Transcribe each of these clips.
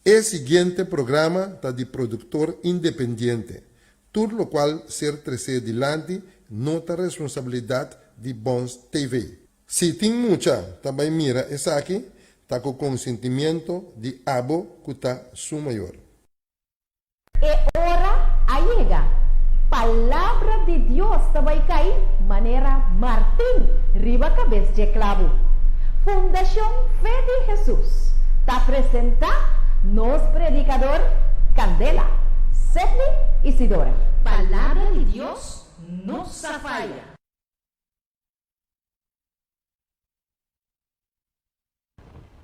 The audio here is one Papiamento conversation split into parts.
E siguiente programa ta di produktor independiente. Tur lokual ser tresé dilanti no ta responsabilidat di Bons TV. Si tin mucha ta bai mira esaki, ta ku konsentimiento di abo ku ta su mayor. E ora a yega. Palabra di Dios ta bai kai manera martin riba kabes dje klabu. Fundashon Fe di Hesus ta presentá nos predikador Kandela, Sedney Isidora. Palabra di Dios no sa faya.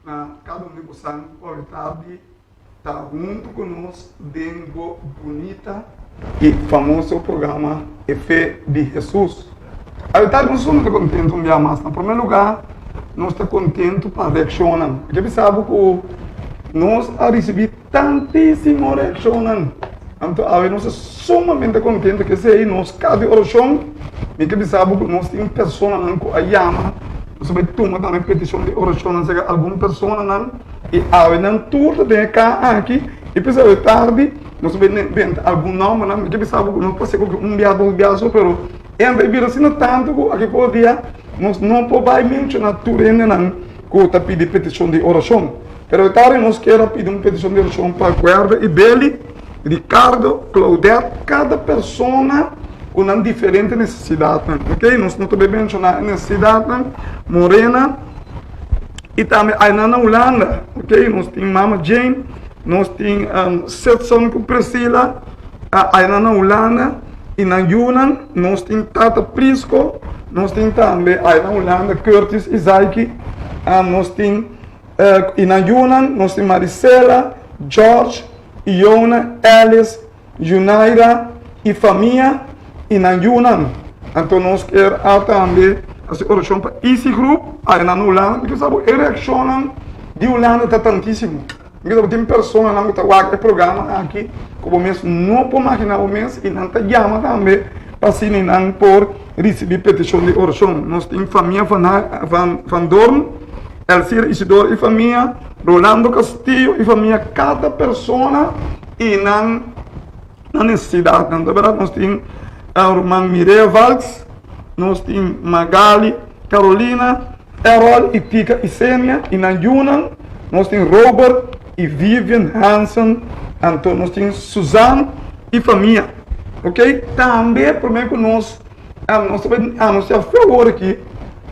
Na kada un di bosan ku awe tardi ta huntu ku nos den bo bunita i famoso programa E Fe di Hesus. Awe tardi nos sumamente kontentu un bia mas. Na promé lugá nos ta kontentu pa reakshonnan. Mi ke bisa bo ku nos a risibí tantísimo reakshonnan. Anto awe nos ta sumamente kontentu kesei nos kas di orashon. Mi ke bisa bo ku nos tin personanan ku a yama, nos a bai tuma tambe petishon di orashonnan serka algun personanan i awe nan tur ta den e ka aki i p'esei awe tardi nos a bai benta algun nòmbernan. Mi ke bisa bo ku nos por seko ku un bia dos bia so pero e a bai bira asina tantu ku aki por dia nos no por bai menshoná tur hendenan ku ta pidi petishon di orashon. Pero e tardi nos kier a pidi un petishon di orashon pa Guerda i Beli, Ricardo, Claudette, kada persona ku nan diferente nesesidatnan. Ok, nos no ta bai menshoná e nesesidatnan. Morena i tambe ainan na Hulanda. Ok, nos tin Mama Jane, nos tin Setson ku Priscilla, ainan na Hulanda i nan yunan. Nos tin Tata Prisco, nos tin tambe ainan Hulanda Curtis i Zaiki, nos tin. I nan yunan, nos tin Marisela, George, Iona, Alice, Junaira i famia i nan yunan. Anto nos kier a tambe hasi orashon pa Easy Group aya nan na Hulanda. Mi ke sa bo e reakshonnan di Hulanda ta tantísimo. Mi ke sa bo tin personanan ku ta wak e programa aki ku bo mes no por magina bo mes i nan ta yama tambe pa asina nan por risibí petishon di orashon. Nos tin famia Van Doorn. Elcir Isidoro y famia, Rolando Castillo y famia, cada persona y nan nan necesidadnan. Ta berdad nos tin ruman Mireya Valks, nos tin Magali, Carolina, Errol y Tika Isenia y nan yunan, nos tin Robert y Vivian Hansen, anto nos tin Suzanne y famia. Ok, tambe prome cu nos Nos ta bai anunsiá fe awor aki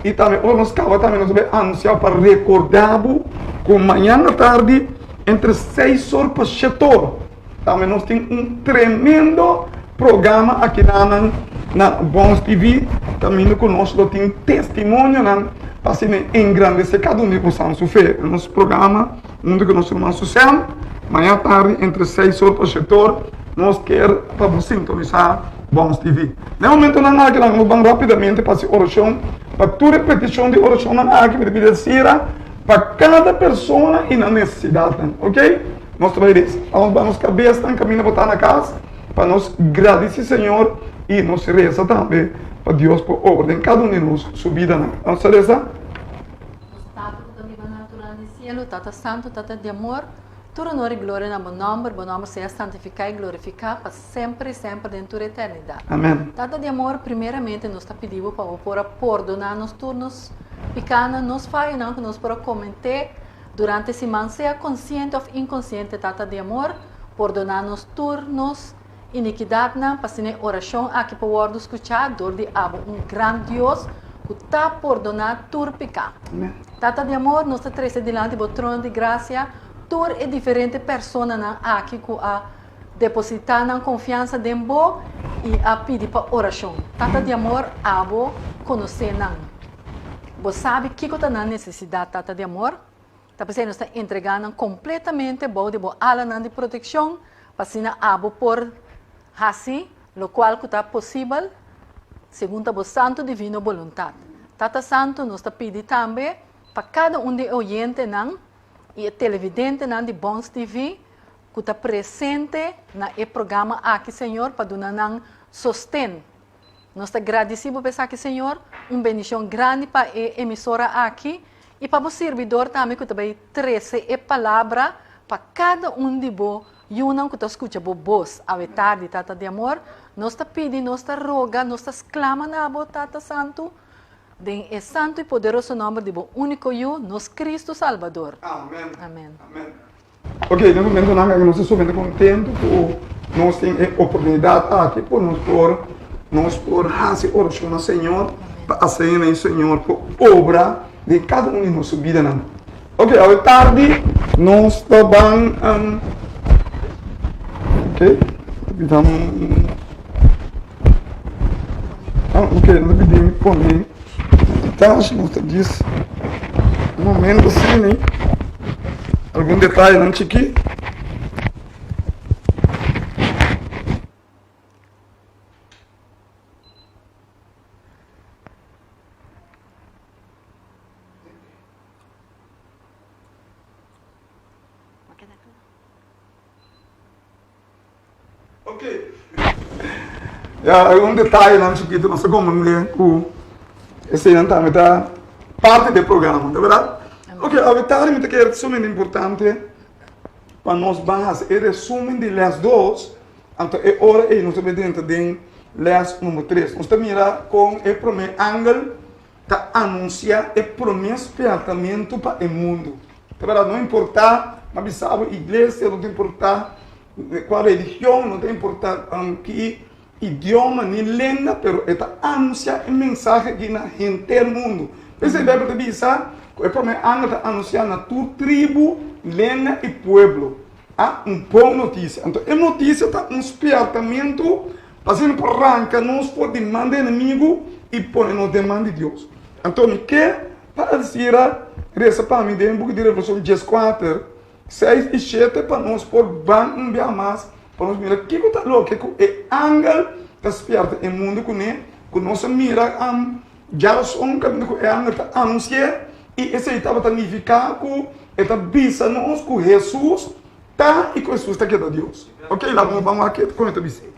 i tambe ora nos kaba tambe nos ta bai anunsiá pa rekordá bo ku mañana tardi entre seis or pa shete or tambe nos tin un tremendo programa akinanan na Bons TV kaminda ku nos lo tin testimonionan pa asina engrandesé kada un di bosan su fe. Nos programa huntu ku nos ruman Susan mañana tardi entre seis or pa shete or nos kier pa bo sintonisá. Bons TV. Na e momentonan aki laga nos ban rapidamente pa hasi orashon pa tur e petishon di orashonnan aki mi ta pidi Sira pa kada persona i nan nesesidatnan ok nos ta bai resa laga nos baha nos kabesnan kaminda bo ta na kas pa nos gradisi Señor i nos resa tambe pa Dios por obra den kada un di nos su bidanan nos ta resa. Nos Tata ku ta biba na altura di sielu, Tata Santu, Tata di amor, tur honor i gloria na bo nòmber, bo nòmber sea santifiká i glorifiká pa Semper i semper den tur eternidat. Amen. Tata di amor, primeramente nos ta pidi bo pa bo por a pordoná nos tur nos pikánan, nos fayonan ku nos por a kometé durante siman, sea konsiente òf inkonsiente, Tata di amor, pordoná nos tur nos inikidatnan, pa asina e orashon aki por wòrdu skuchá dor di abo, un gran Dios ku ta pordoná tur piká. Amen. Tata di amor, nos ta trese dilanti bo trono di grasia tur e diferente personanan aki ku a Depositá nan konfiansa den bo i a pidi pa orashon. Tata di amor, abo konosé nan. Bo sabi kiko ta nan nesesidat, Tata di amor. Ta p'esei nos ta entregá nan kompletamente bou di bo alanan di protekshon, pa asina abo por hasi lokual ku ta posibel segun ta bo santu divino boluntat. Tata Santu, nos ta pidi tambe pa kada un di e oyentenan i e televidentenan di Bons TV, ku ta presente na e programa aki, Señor, pa duna nan sosten. Nos ta gradisí bo pa esaki, Señor, un bendishon grandi pa e emisora aki i pa bo sirbidor tambe ku ta bai trese e palabra. pa kada un di bo yunan ku ta skucha bo bos awe tardi, Tata di amor. Nos ta pidi, nos ta roga, nos ta sklama na bo, Tata Santu, den e santu i poderoso nòmber di bo úniko Yu, nos Kristu Salbador. Amen. Amen. Amen. Ok, den momentonan aki nos ta sumamente kontentu ku nos tin e oportunidat aki ku nos por nos por hasi orashon na Señor pa asina e Señor por obra den kada un di nos bidanan. Ok, awe tardi nos ta ban ok, ok, nos ta pidi mi pone. Quizás nos ta djis un momento asina, algun detayenan chikí. Ok. Ya, algun detayenan chikitu nos ta komprendé ku eseinan tambe ta parti di e programa, ta bèrdat? Ok, awe tardi mi ta kere sumamente importante pa nos ban hasi e resumen di lès dos, anto e ora ei nos ta bai drenta den lès number tres. Nos ta mira kon e promé angel ta anunsiá e promé spièrtamentu pa e mundu. Ta bèrdat, no importá, m'a bisa bo, iglesia, no ta importá kua religion, no ta importá ki idioma ni lenga, pero e ta anunsiá e mensahe aki na henter mundu. P'esei Beibel ta bisa ku e promé angel ta anunsiá na tur tribu, lenga i pueblo a un bon notisia. Anto e notisia ta un spièrtamentu Pa asina por ranka nos for di man di enemigu i pone nos den man di Dios. Anto mi ke pa Alcira resa pa mi den buki di Revelashon dieskuater, seis i shete pa nos por ban un bia mas pa nos mira kiko ta loke ku e angel ta spièrta e mundu kuné, ku nos a mira djarason kaminda ku e angel ta anunsi'é i esei tabata nifiká ku e ta bisa nos ku Hesus Ta i ku Hesus ta keda Dios. Ok, laga nos ban wak kon e ta bis'é.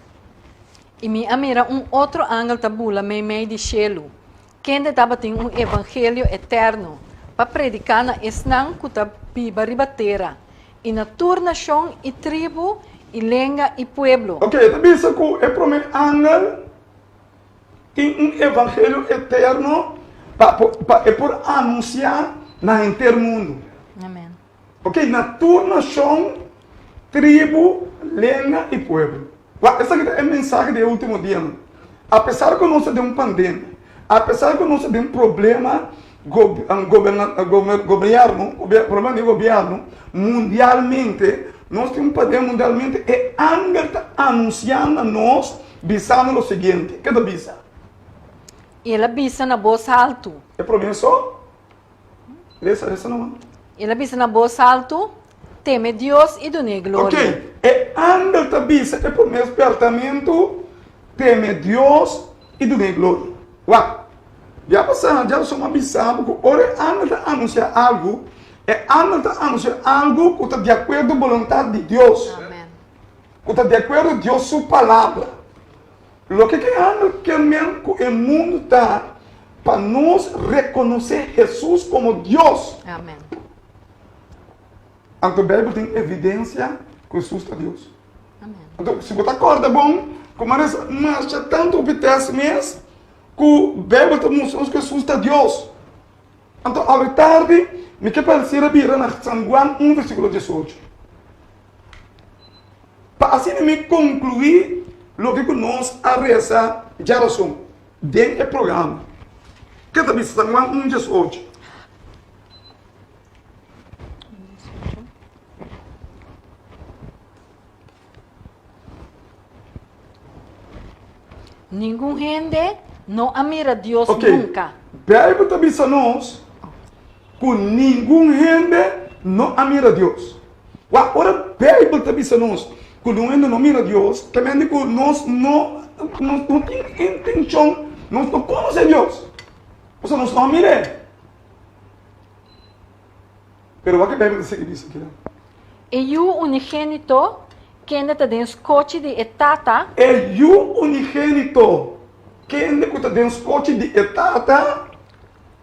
I mi a mira un otro angel ta bula meimei di shelu, kende tabatin un evangelio eterno pa prediká na esnan ku ta biba riba tera, i na tur nashon i tribu i lenga i pueblo. Ok, e ta bisa ku e promé angel tin un evangelio eterno pa pa e por anunsiá na henter mundu. Amen. Ok, na tur nashon, tribu, lenga i pueblo. Wak, esaki ta e mensahe di e ultimo dianan. Apesar ku nos ta den un pandemia, apesar ku nos ta den problema gobièrnu, problema di gobièrnu mundialmente, nos tin un pandemia mundialmente, e angel ta anunsiá na nos bisando lo siguiente. Ke ta bisa? I el a bisa na bos haltu. E promé so? Lesa, lesa numa. El a bisa na bos altu, Teme Dios i dun'é gloria. Ok, e angel ta bisa e promé spertamentu, Teme Dios i dun'é gloria. Wak, ya pasá djaduson a bisa bo ku ora e angel ta anunsiá algu, e angel ta anunsiá algu ku ta di akuerdo boluntat di Dios. Amen. Ku ta di akuerdo Dios su palabra. Loke ke angel ke men ku e mundu ta pa nos rekonosé Hesus komo Dios. Amen. Anto Beibel tin evidensia ku Hesus ta Dios. Amen. Anto si bo ta kòrda bon, ku manes masha tantu hopi tèst mes ku Beibel ta mustra nos ku Hesus ta Dios. Anto awe tardi mi ke pa el bira na San Juan un versíkulo diesocho. Pa asina mi konkluí loke ku nos a resa djarason den e programa. Ke ta bisa San Juan un diesocho? Ningun hende no a mira Dios Ok, nunka. Beibel ta bisa nos ku ningun hende no a mira Dios. Wak, ora Beibel ta bisa nos ku ningun hende no mira Dios, ta mende ku nos no nos no tin intenshon, nos no konosé Dios. Pasobra nos no a mir'é. Pero wak e Beibel ta sigui bisa kinan. E Yu unigénito, kende ta den skochi di e Tata. E Yu unigénito, kende ku ta den skochi di e Tata.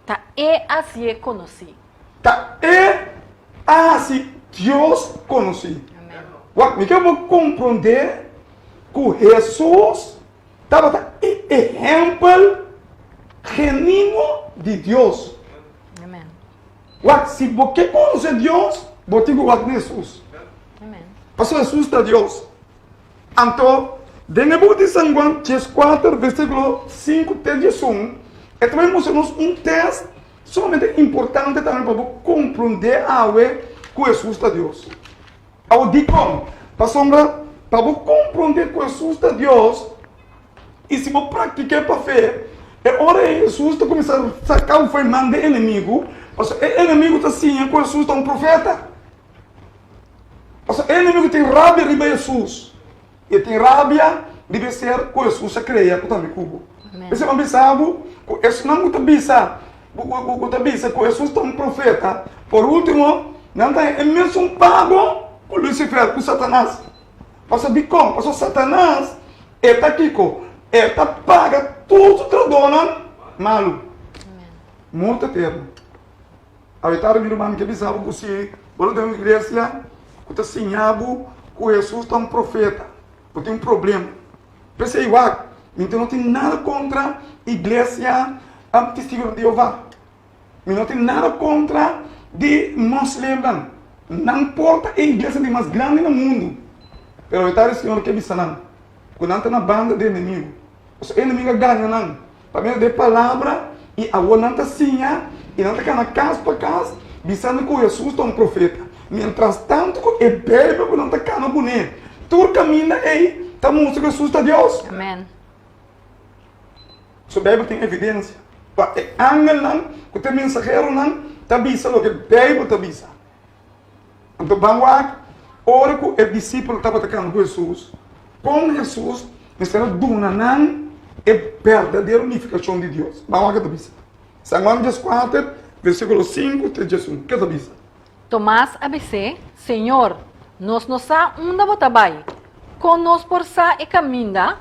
Ta E a hasié konosí. Ta E a hasi. Dios konosí. Wak, mi ke bo komprondé ku Hesus tabata e ehèmpel genuino di Dios. Wak, si bo ke konosé Dios, bo tin ku wak na Hesus. Pasobra Hesus ta Dios. Anto, den e buki di San Juan 14, versíkulo 5 te 11, e ta bai mustra nos un tèst sumamente importante tambe pa bo komprondé awe ku Hesus ta Dios. Awor, dikon? Pasobra pa bo komprondé ku Hesus ta Dios, i si bo praktik'é pa fe, e ora ei Hesus ta kuminsá saka bo for e man di e enemigu, pasobra e enemigu ta siña ku Hesus ta un profeta. Pasobra e enemigu tin rabia riba Hesus. E tin rabia riba e ser ku Hesus a krea ku ta mi ku bo. P'esei bo a bisa bo ku esnan ku ta bisa ku ta bisa ku Hesus ta un profeta, por ultimo nan ta haña e mesun pago ku Lucifer, ku Satanas. Pasobra dikon? Pasobra Satanas e ta kiko? E ta paga tur su trahadónan malu. Morto eterno. Awe tardi mi ruman mi ke bisa bo ku si bo lo den un iglesia ku ta siña bo ku Hesus ta un profeta, bo tin un problema. P'esei wak, mi no tin nada kontra iglesia Testigunan di Jehová. Mi no tin nada kontra di moslimnan. Nan por ta e iglesia di mas grandi na mundu. Pero awe tardi Señor ke bisa nan ku nan ta na banda di enemigu. Pasobra e enemigu a gaña nan. Pa medio di e palabra, i awor nan ta siña i nan ta kana kas pa kas bisando ku Hesus ta un profeta. Mientras tantu ku e Beibel ku nan ta kana kuné tur kaminda ei ta mustra ku Hesus ta Dios. Amen. So Beibel tin evidensia pa e angelnan ku ta e mensaheronan ta bisa loke Beibel ta bisa. Anto ban wak ora ku e disipelnan tabata kanta ku Hesus, kon Hesus mester a duna nan e berdadero nifikashon di Dios. Ban wak ke ta bisa. San Juan 14, versíkulo 5 te 11. Ke ta bisa? Tomas a bis'é, Señor, nos no sa unda bo ta bai. Kon nos por sa e kaminda?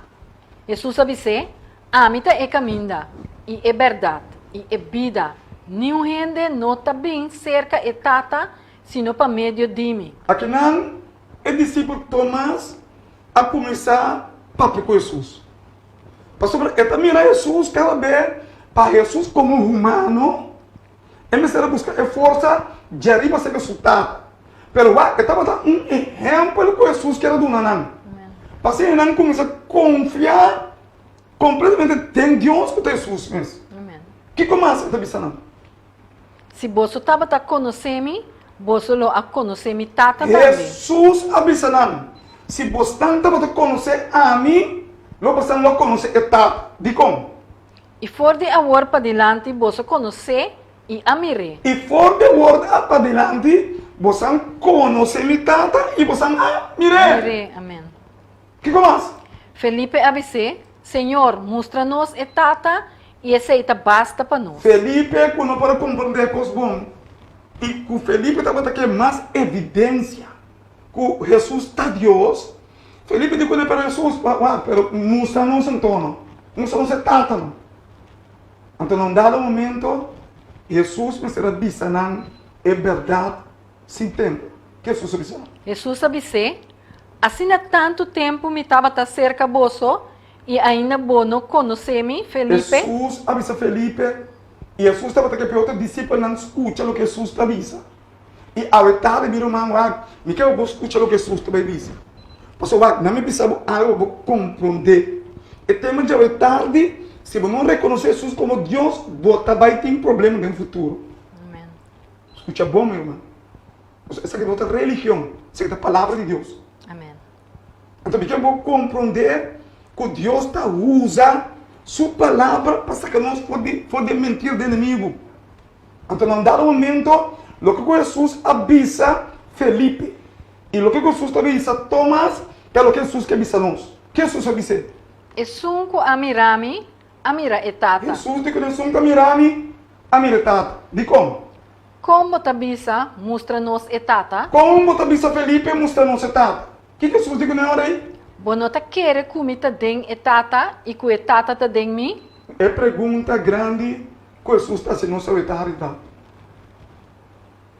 Hesus a bis'é, Ami ta e kaminda, i e bèrdat, i e bida. Niun hende no ta bin serka e Tata sino pa medio di mi. Akinan e disipel Tomas a kuminsá papia ku Hesus. Pasobra e ta mira Hesus kada be pa Hesus komo humano, e mester a buska e forsa djariba serka su Tata. Pero wak, e tabata un ehèmpel ku Hesus kier a duna nan, pa asina nan kuminsá konfia kompletamente den Dios ku ta Hesus mes. Kiko mas e ta bisa nan? Si boso tabata konosé mi, boso lo a konosé mi Tata tambe. Hesus a bisa nan, Si bosnan tabata konosé ami, lo bosnan lo a konosé e Tata. Dikon? I for di awor padilanti boso konosé i a mir'é. I for di awor padilanti bosan konosé mi Tata i bosan a mir'é. Mir'é. Amèn. Kiko mas? Felipe a bis'é, Señor, mustra nos e Tata i esei ta basta pa nos. Felipe ku no por a komprondé kos bon i ku Felipe tabata ke mas evidensia ku Hesus ta Dios, Felipe di kuné, Pero Hesus, wak, pero mustra nos anto no, mustra nos e Tata no. Anto na un dado momento Hesus mester a bisa nan e bèrdat sin tempu. Ke Hesus a bisa nan? Hesus a bis'é, Asina tantu tempu mi tabata serka boso i ainda bo no konosé mi, Felipe? Hesus a bisa Felipe, i Hesus tabata ke pa e otro disipelnan skucha loke Hesus ta bisa. I awe tardi mi ruman wak, mi ke pa bo skucha loke Hesus ta bai bisa. Pasobra wak, nan mi bisa bo algu pa bo komprondé. E tema djawe tardi, si bo no rekonosé Hesus komo Dios, bo ta bai tin problema den futuro. Skucha bon mi ruman. Pasobra esaki no ta religion, esaki ta palabra di Dios. Anto mi ke bo komprondé ku Dios ta usa su palabra pa saka nos for di for di e mentira di enemigu. Anto na un dado momento, loke ku Hesus a bisa Felipe i loke ku Hesus ta bisa Tomas ta loke Hesus ke bisa nos. Ke Hesus a bis'é? Esun ku a mira mi, a mira e Tata. Hesus di ku esun ku a mira mi, a mira e Tata. Dikon? Kon bo ta bisa, Mustra nos e Tata? Kon bo ta bisa Felipe, Mustra nos e Tata? Kiko Hesus di ku nan ora ei? Bo no ta kere ku mi ta den e Tata i ku e Tata ta den mi? E pregunta grandi ku Hesus ta hasi nos awe ta hari ta,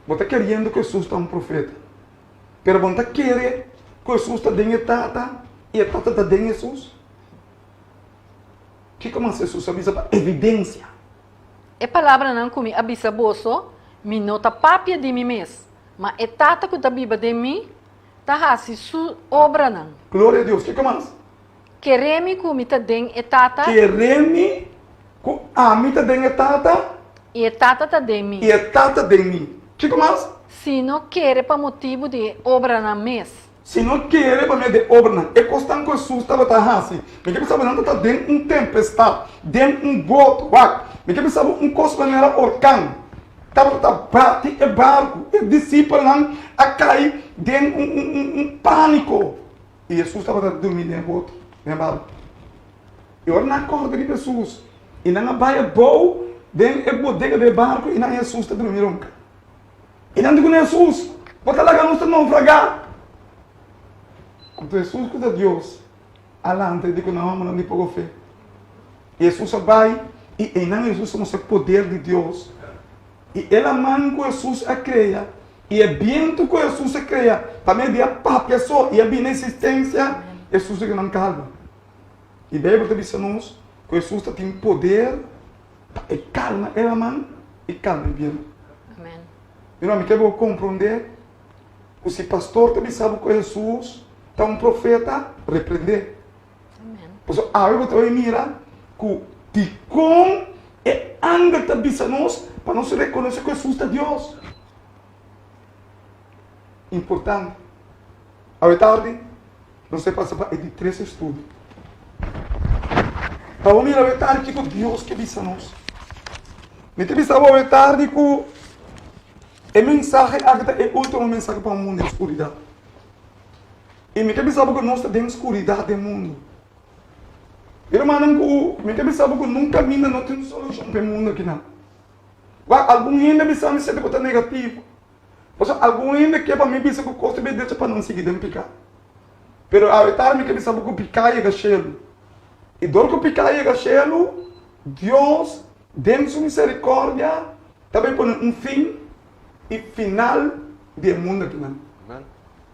Bo ta keriendo ku Hesus ta un profeta? Pero bo no ta kere ku Hesus ta den e Tata i e Tata ta den Hesus? Kiko mas Hesus a bisa pa evidensia? E palabranan ku mi a bisa boso, mi no ta papia di mi mes, ma e Tata ku ta biba den mi ta hasi su obranan. Gloria a Dios. Kiko mas? Kere mi ku mi ta den e Tata. Kere mi ku ami ta den e Tata. I e Tata ta den mi. I e Tata den mi. Kiko mas? Si no kere pa motibu di e obranan mes. Si no kere pa medio di e obranan. E kosnan ku Hesus tabata hasi. Mi ke bisa bo nan tabata den un tempestat, den un boto. Wak, mi ke bisa bo un kos manera orkan tabata ta bati e barku. E disipelnan a kai den un un pániko. I Hesus tabata durmi den e boto, den e barku. I ora nan a kòrda riba Hesus, i nan a bai abou den e bodega di e barku, i nan Hesus ta durmi ronka. I nan di ku Hesus, Bo ta laga nos ta naufragá! Anto Hesus ku ta Dios a lanta i di ku nan hòmbernan di poko fe. I Hesus a bai, i einan Hesus a mustra e poder di Dios. I e laman ku Hesus a krea i e bientu ku Hesus a krea pa medio di a papia so i a bini na eksistensia, Hesus a keda nan kalma. I Beibel ta bisa nos ku Hesus ta tin poder pa e kalma e laman i kalma e bientu. Mira, mi ke bo komprondé ku si pastor ta bisa bo ku Hesus ta un profeta, reprendé. Pasobra awe bo ta bai mira ku dikon e angel ta bisa nos pa nos rekonosé ku Hesus ta Dios. Importante. Awe tardi nos ta pasa pa e di tres estudio. Pa bo mira awe tardi kiko Dios ke bisa nos. Mi ta bisa bo awe tardi ku e mensahe aki ta e ultimo mensahe pa un mundu den skuridat. I mi ke bisa bo ku nos ta den skuridat den mundu. Mi rumannan ku mi ke bisa bo ku nunka minda no tin solushon pa e mundu akinan. Wak, algun hende a bisa mi sete ku ta negativo. Pasobra algun hende ke pa mi bisa ku kos ta bin decha pa nan sigui den piká. Pero awe tardi mi ke bisa bo ku piká yega shelu. I dor ku piká yega shelu, Dios den su miserikòrdia ta bai pone un fin i final di e mundu akinan.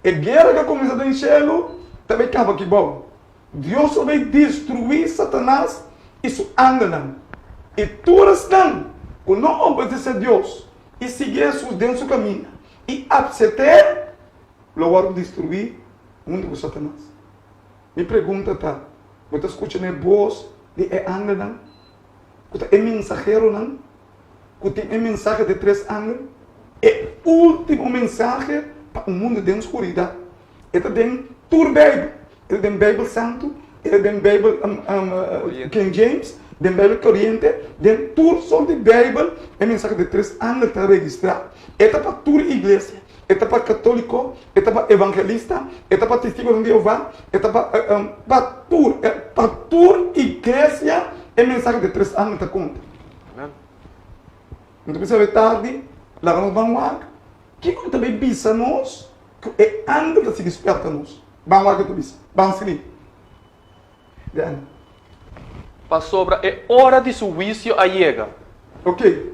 E guera ku a kuminsá den shelu ta bai kaba aki bou. Dios lo bai destruí Satanas i su angelnan. I tur esnan ku no obedesé Dios i sigui Hesus den su kaminda i apset'é lo wòrdu destruí huntu ku Satanas. Mi pregunta ta, Bo ta skucha na e bos di e angelnan, ku ta e mensaheronan ku tin e mensahe di tres angel? E último mensahe pa un mundu den skuridat. E ta den tur Beibel. E ta den Beibel Santu, e ta den Beibel King James, den Beibel Koriente, den tur sort di Beibel e mensahe di tres angel ta registrá. E ta pa tur iglesia, e ta pa katóliko, e ta pa evangelista, e ta pa Testigunan di Jehová, e ta pa pa tur, pa tur iglesia e mensahe di tres angel ta konta. Mi ta pensa awe tardi, laga nos ban wak kiko ta bai bisa nos ku e angel ta sigui spèrta nos. Ban wak ke ta bisa. Ban skri. Den. Pasobra e ora di su huisio a yega. Ok.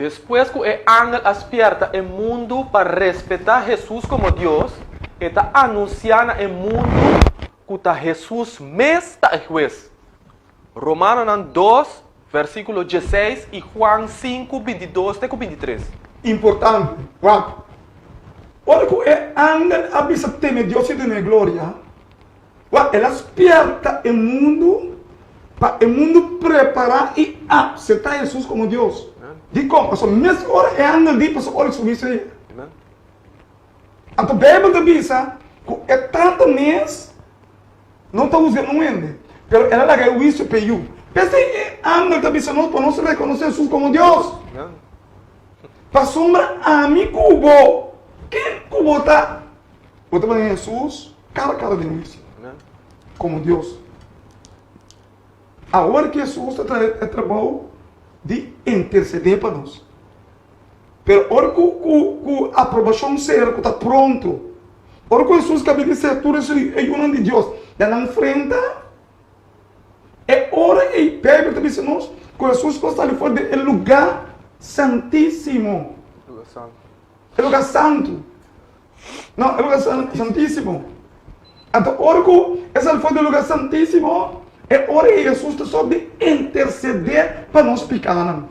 Despues ku e angel a spièrta e mundu pa respetá Hesus komo Dios, e ta anunsiá na e mundu ku ta Hesus mes ta e Hues. Romanonan dos, versíkulo dieseis i Juan sinku, bintidos te ku bintitres. Importante, wak. Ora ku e angel a bisa teme Dios i dun'é gloria, wak, el a spièrta e mundu pa e mundu prepará i apseptá Hesus komo Dios. Dikon? Pasobra mes ora e angel di, pasobra ora su huisio a yega. Anto Beibel ta bisa ku e Tata mes No ta husga un hende, pero el a laga e huisio p'e yu. P'esei e angel ta bisa nos pa nos rekonosé Hesus komo Dios. Pasobra ami ku bo, ken ku bo ta? Bo ta pone Hesus kara kara den huisio komo Dios. Awor ki Hesus ta traha e trabou di intersedé pa nos. Pero ora ku ku ku aprobashon ser ku ta pronto, ora ku Hesus ka bini ser tur e yunan di Dios na nan frenta, e ora ei Beibel ta bisa nos ku Hesus por sali for di e lugá santísimo, e lugá santu. No, e lugá santísimo. Anto ora ku e sali for di e lugá santísimo, e ora ei Hesus ta sòrt di intersedé pa nos pikánan.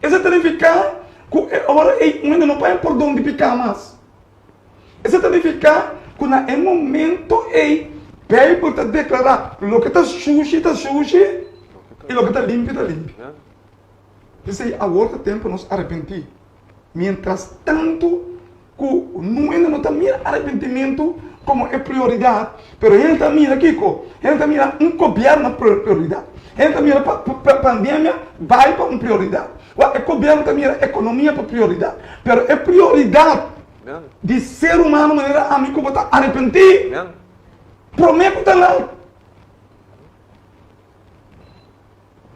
Esei ta nifiká ku e ora ei un hende no por haña pordon di piká mas. Esei ta nifiká ku na e momento ei Beibel ta deklará loke ta shushi ta shushi i loke ta limpi ta limpi. P'esei awor ta tempu nos arepentí. Miéntras tantu ku nun hende no ta mira arepentimentu komo e prioridat, pero hende ta mira kiko? Hende ta mira un gobièrnu prioridat. Hende ta mira pa pandemia bai pa un prioridat. Wak, e gobièrnu ta mira ekonomia pa prioridat. Pero e prioridat di ser humano manera ami ku bo ta arepentí promé ku ta lat.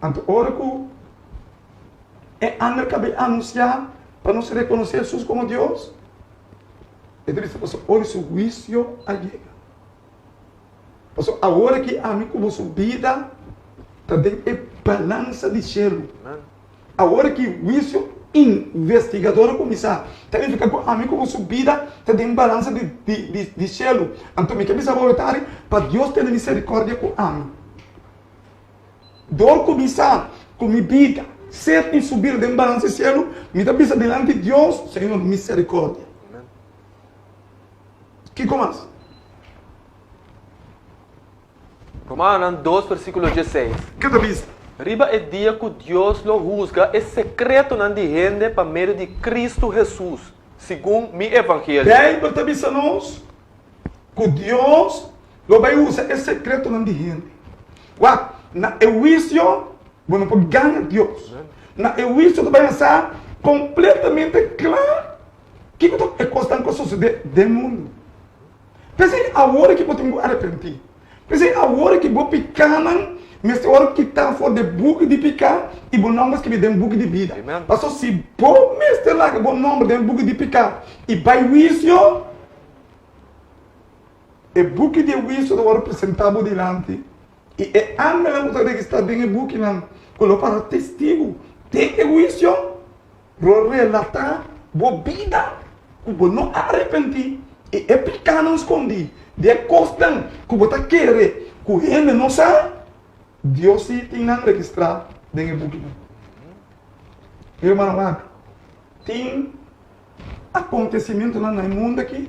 Anto ora ku e angel kab'é anunsiá pa nos rekonosé Hesus komo Dios, e ta bisa pasobra ora su huisio a yega. Pasobra awor aki ami ku boso bida ta den e balansa di shelu. Awor aki huisio investigador a kuminsá, ta nifiká ku ami ku boso bida ta den balansa di shelu. Anto mi ke bisa bo awetari pa Dios tene miserikòrdia ku ami. Dor ku mi sa ku mi bida ser i subir den balansa cielo, mi ta bisa dilanti Dios, Señor, misericordia. Kiko mas? Romanonan dos versíkulo dieseis. Ke ta bisa? Riba e dia ku Dios lo husga e sekretonan di hende pa medio di Kristu Hesus, segun mi evangelio. Beibel ta bisa nos ku Dios lo bai usa e sekretonan di hende. Wak, na e huisio bo no por gaña Dios. Na e huisio ta bai a sa kompletamente kla kiko ta e kosnan ku a sosodé den mundu. P'esei awor ki bo tin ku arepentí. P'esei awor ki bo pikánan mester wòrdu kitá for di e buki di piká i bo nòmber skibí den buki di bida. Pasobra si bo mester laga bo nòmber den e buki di piká i bai huisio, E buki di e huisio ta wòrdu presentá bo dilanti, i e angelnan ku ta registrá den e bukinan ku lo para testigu den e huisio lo relatá bo bida ku bo no a arepentí i e pikánan skondí di e kosnan ku bo ta kere ku hende no sa, Dios sí tin nan registrá den e bukinan. Mi hermano wak, tin akontesimentunan na e mundu aki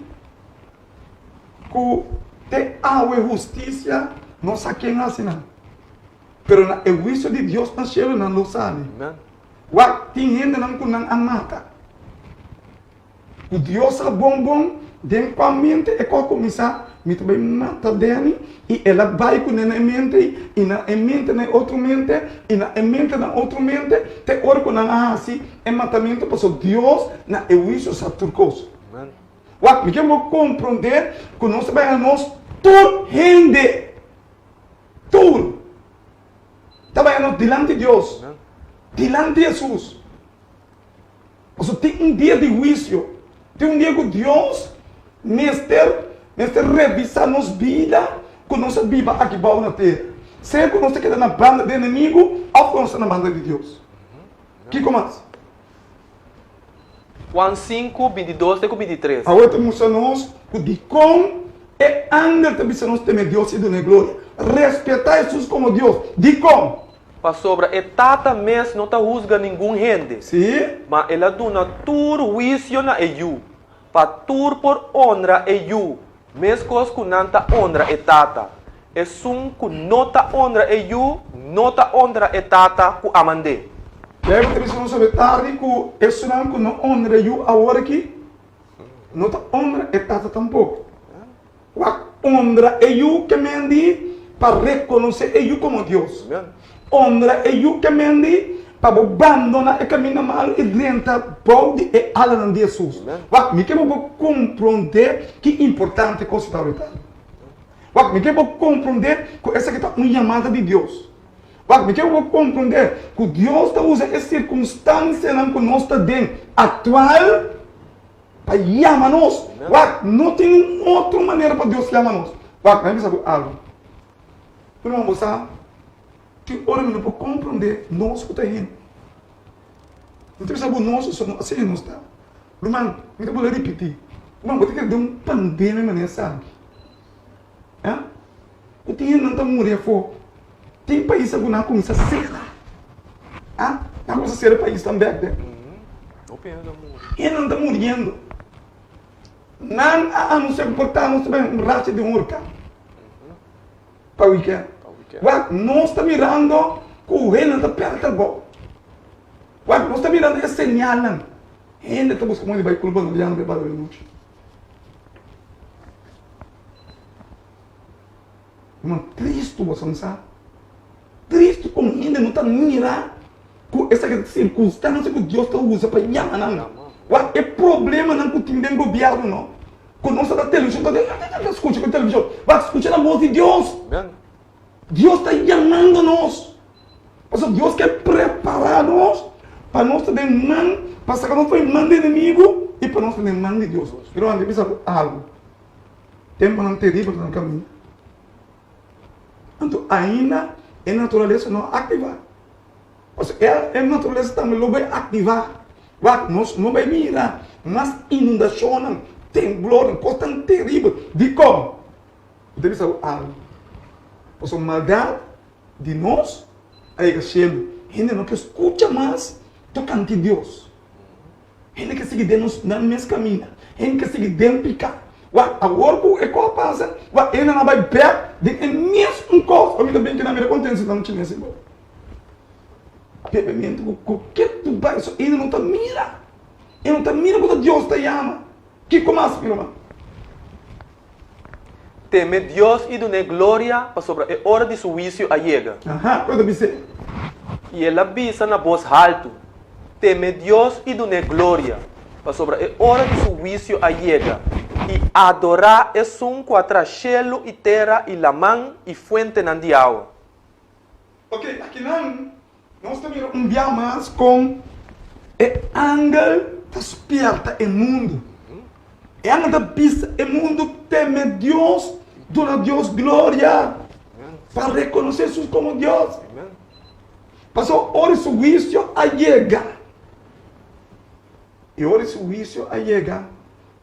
ku te awe hustisia no sa ken hasi nan, pero na e huisio di Dios na shelu nan lo sali. Wak, tin hendenan ku nan a mata, ku Dios sa bon bon den kua mente e kos kuminsá, mi ta bai mata Danny, i el a bai kuné na e mente ei, i na e mente na e otro mente, i na e mente na otro mente, te ora ku nan a hasi e matamentu, pasobra Dios na e huisio sa tur kos. Wak, mi ke bo komprondé ku nos ta bai haña nos tur hende, tur, ta bai haña nos dilanti Dios, dilanti Hesus. Pasobra tin un dia di huisio, tin un dia ku Dios mester mester revisá nos bida ku nos a biba aki bou na tera, sea ku nos ta keda na banda di enemigu òf ku nos ta na banda di Dios. Kiko mas? Juan 5, 22 te ku 23. Awor ta mustra nos ku dikon e angel ta bisa nos teme Dios i dun'é gloria. Respetá Hesus komo Dios. Dikon? Pasobra e Tata mes no ta husga ningun hende, Sí. ma el a duna tur huisio na e Yu, pa tur por onra e Yu, Meskos ku nan ta onra e Tata. Esun ku no ta onra e Yu, no ta onra e Tata ku a mand'é. Beibel ta bisa nos awe tardi ku esunnan ku no onra e Yu awor aki, no ta onra e Tata tampoko. Wak, onra e Yu ke men di pa rekonosé e Yu komo Dios. Onra e Yu ke men di pa bo bandoná e kaminda malu i drenta bou di e alanan di Hesus. Wak, mi ke bo bo komprondé ki importante kos ta awor ta. Wak, mi ke bo komprondé ku esaki ta un yamada di Dios. Wak, mi ke bo bo komprondé ku Dios ta usa e sirkunstansianan ku nos ta den aktual pa yama nos. Wak, no tin un otro manera pa Dios yama nos. Wak, mi a bisa bo algu. Ruman, bo sa tin ora mi no por komprondé nos ku ta hende. Mi ta bisa bo nos pasobra no asina nos ta. Ruman, mi ta bolbe ripití. Ruman, bo ta kere den un pandemia manera esaki? Ha? Ku tin hendenan ta muri afó. Tin paisnan ku nan a kuminsá sera. Ha? Nan a kuminsá sera e paisnan bèk bèk. Hendenan ta muriendo. Nan a anunsiá ku por ta nos ta bai un racha di un orkan pa wikènt. Wak, nos ta mirando ku hendenan ta pèrdè trabou. Wak, nos ta mirando e señalnan. Hende ta buska moda di bai kulpa Mariano pa e bala di nochi. Ruman, tristu boso sa. Tristu kon hende no ta mira ku esaki ta sirkunstansia ku Dios ta usa pa yama nan. Wak e problemanan ku tin den gobièrnu no. Ku nos ta na televishon ta ta skucha ku televishon. Wak skucha na bos di Dios. Dios ta yamando nos. Pasobra Dios ke prepará nos pa nos ta den man, pa saka nos for di man di enemigu i pa nos ta den man di Dios. Pero antes bisa bo algu. Tempunan teribel ta na kaminda. Anto ainda e naturalesa no a aktivá. Pasobra e naturalesa tambe lo bai aktivá. Wak, nos no bai mira mas inundashonnan, temblornan, kosnan teribel. Dikon? Mi ta bisa bo algu. Pasobra maldat di nos a yega shelu. Hende no ke skucha mas tokante Dios. Hende ke sigui den nos nan mes kaminda. Hende ke sigui den piká. Wak, awor ku e kos pasa, wak, e nan a bai bèk den e mes un kos. Ora mi ta bin kinan mi ta kontentu si nan chines igual. Bebementu ku ku ke tu bai so hende no ta mira. E no ta mira ku ta Dios ta yama. Kiko mas, mi ruman? Teme Dios i dun'é gloria, pasobra e ora di su huisio a yega. Aha, ku e ta bis'é? I el a bisa na bos haltu, Teme Dios i dun'é gloria, pasobra e ora di su huisio a yega, i adorá esun ku a traha shelu i tera i laman i fuentenan di awa. Ok, akinan nos ta mira un bia mas kon e angel ta spierta e mundu. E angel ta bisa e mundu teme Dios, duna Dios gloria, pa rekonosé Hesus komo Dios. Pasobra ora su huisio a yega, i ora su huisio a yega,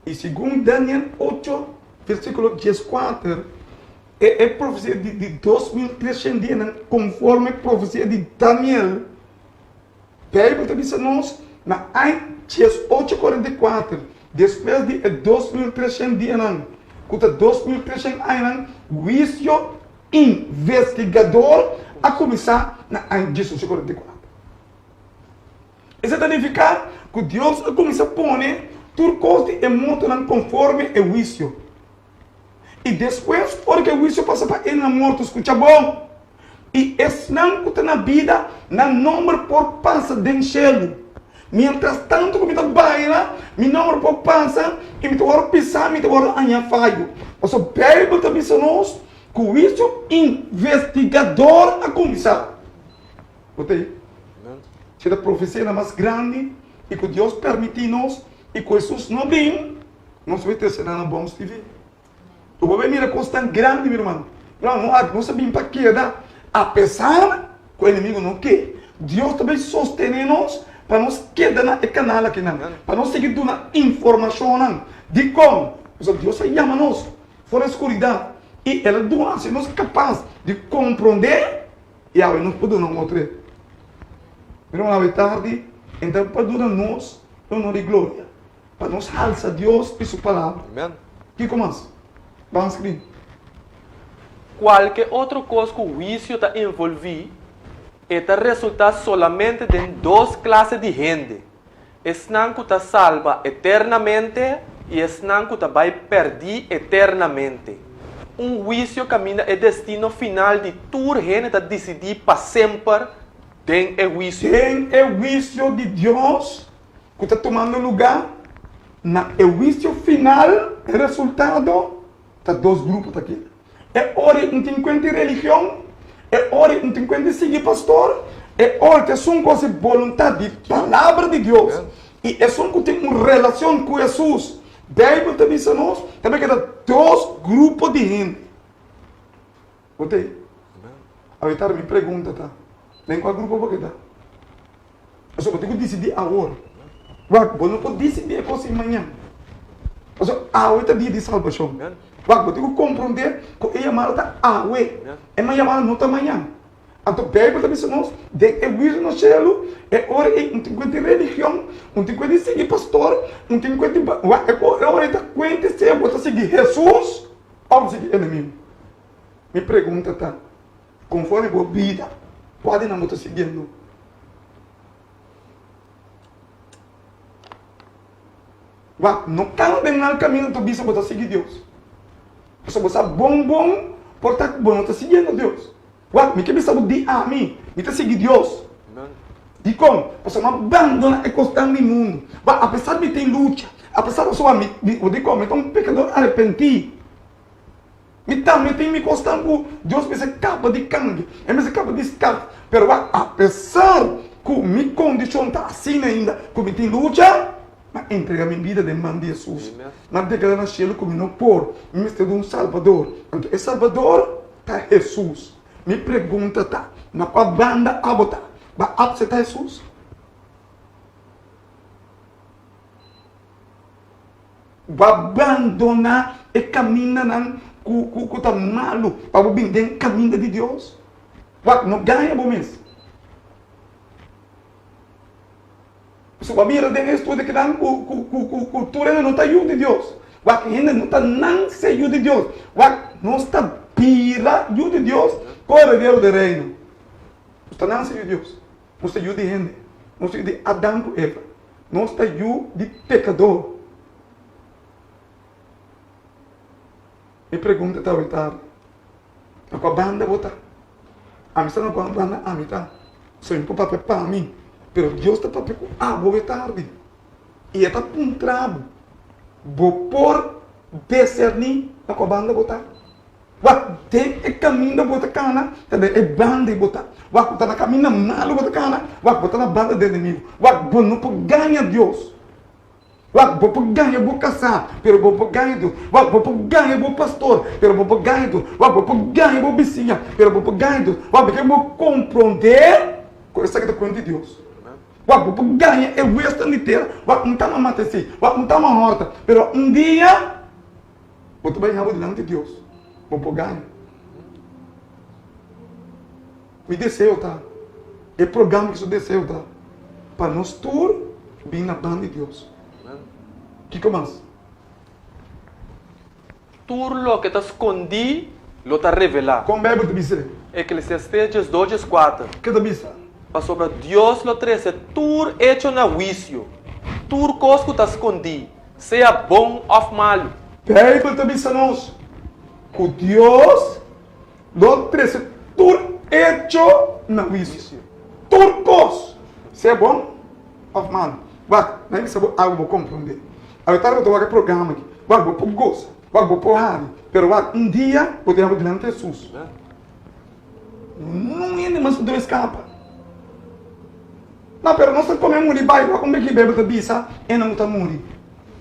i segun Daniel ocho versíkulo dieskuater, E e profesia di di 2300 dianan konforme profesia di Daniel. Beibel ta bisa nos na aña 1844, despues di e 2300 dianan, ku ta 2300 añanan, huisio investigador a kuminsá na aña 1844. Esei ta nifiká ku Dios a kuminsá pone tur kos di e mortonan konforme e huisio. I despues, ora ku e huisio pasa pa e na morto, skucha bon, i esnan ku ta na bida, nan nomber por pasa den shelu. Mientras tantu ku mi ta baila, mi nomber por pasa i mi ta wòrdu pisá, mi ta wòrdu haña fayo. Pasobra Beibel ta bisa nos ku huisio investigador a kuminsá. Bo ta ei? Si ta profesianan mas grandi i ku Dios permití nos i ku Hesus no bin, Nos bai trese nan na Bons TV. Bo por bai mira kos tan grandi, mi ruman. Mi ruman, nos a bin pa keda, apesar ku enemigu no ke. Dios ta bai sostené nos pa nos keda na e kanal akinan, pa nos sigui duna informashonnan. Dikon? Pasobra Dios a yama nos for di skuridat i El a duna hasi nos kapas di komprondé i awe nos por duna un otro. Mi ruman, awe tardi e ta pa duna nos honor i gloria. Pa nos halsa Dios i su Palabra. Amen. Kiko mas? Ban skri. Kualke otro kos ku huisio ta envolví, e ta resultá solamente den dos klase di hende, esnan ku ta salba eternamente i esnan ku ta bai pèrdí eternamente. Un huisio kaminda e destino final di tur hende ta disidí pa semper den e huisio. Den e huisio di Dios, ku ta tumando lugá na e huisio final, e resultado ta dos grupo ta keda. E ora un tin kuenta di religion, e ora un tin kuenta di sigui pastor, e ora ta esun ku hasi boluntat di Palabra di Dios i esun ku tin un relashon ku Hesus. Beibel ta bisa nos ta bai keda dos grupo di hende. Bo ta ei? Awor mi pregunta ta, den kua grupo bo keda? Pasobra bo tin ku disidí awor. Wak, bo no por disidí e kos ei mañan. Pasobra awe ta dia di salbashon. Wak, bo tin ku komprondé ku e yamada ta awe. E yamada no ta mañan. Anto Beibel ta bisa nos, den e huisio na shelu, e ora ei un tin kuenta di religion, un tin kuenta di sigui pastor, un tin kuenta di, wak, e ora ei ta kuenta sea bo ta sigui Hesus òf bo sigui enemigu. Mi pregunta ta, konforme bo bida, kua di nan bo ta siguiendo? Wak, no kana den mal kaminda ta bisa bo ta sigui Dios. Pasobra bo sa bon bon por ta ku bo no ta siguiendo Dios. Wak, mi ke bisa bo di ami, mi ta sigui Dios. Dikon? Pasobra mi a bandona e kosnan di mundu. Wak, apesar mi tin lucha, apesar pasobra mi, mi, dikon? Mi ta un pekador arepentí. Mi tambe tin mi kosnan ku Dios mester kaba di kambia, e mester kaba di skat. Pero wak, apesar ku mi kondishon ta asina ainda, ku mi tin lucha, mi a entrega mi bida den man di Hesus. Mi a deklará na shelu ku mi no por, mi mester di un Salbador. Anto e Salbador ta Hesus. Mi pregunta ta, na kua banda abo ta? Bo a apseptá Hesus? Bo a bandoná e kamindanan ku ku ta malu pa bo bin den kaminda di Dios? Wak, no gaña bo mes. Pasobra bo a mira den e estudio kinan ku ku ku ku ku tur hende no ta yu di Dios. Wak, hende no ta nanse yu di Dios. Wak, nos ta bira yu di Dios ku heredero di Reino. Nos ta nanse yu di Dios. Nos ta yu di hende. Nos ta yu di Adam ku Eva. Nos ta yu di pekador. Mi pregunta ta awe tardi, na kua banda bo ta? Ami sa na kua banda ami ta. So mi por papia pa mi, pero Dios ta papia ku abo awe tardi. I e ta puntra bo, bo por deserní na kua banda bo ta? Wak den e kaminda bo ta kana, ta den e banda ei bo ta. Wak bo ta na kaminda malu bo ta kana, wak bo ta na banda di enemigu. Wak bo no por gaña Dios. Wak bo por gaña bo kasá, pero bo por gaña Dios. Wak bo por gaña bo pastor, pero bo por gaña Dios. Wak bo por gaña bo bisiña, pero bo por gaña Dios. Wak bo ke bo komprondé ku esaki ta kuenta di Dios. Wak bo por gaña e huesnan di tera, wak un ta mata esei, wak un ta hòrta, pero un dia. Bo ta bai habo dilanti Dios, bo por gana. Mi deseo ta, e programa ki su deseo ta, pa nos tur bin na ban di Dios. Kiko mas? Tur loke ta skondí lo ta revelá. Kon Beibel ta bisa? Eklesiastés 12 14. Ke ta bisa? Pasobra Dios lo trese tur echo na huisio, tur kos ku ta skondí, Sea bon òf malu. Beibel ta bisa nos ku Dios lo trese tur echo na huisio. Tur kos, sea bon òf malu. Wak, nan bisa bo algu bo komprondé. Awe tardi bo ta wak e programa aki. Wak, bo por gosa, wak, bo por hari. Pero wak, un dia bo ta yama dilanti Hesus. Nun hende mas ku debe skapa. No, pero nos ta kome muri bai. Wak un beki Beibel ta bisa, e nan ku ta muri.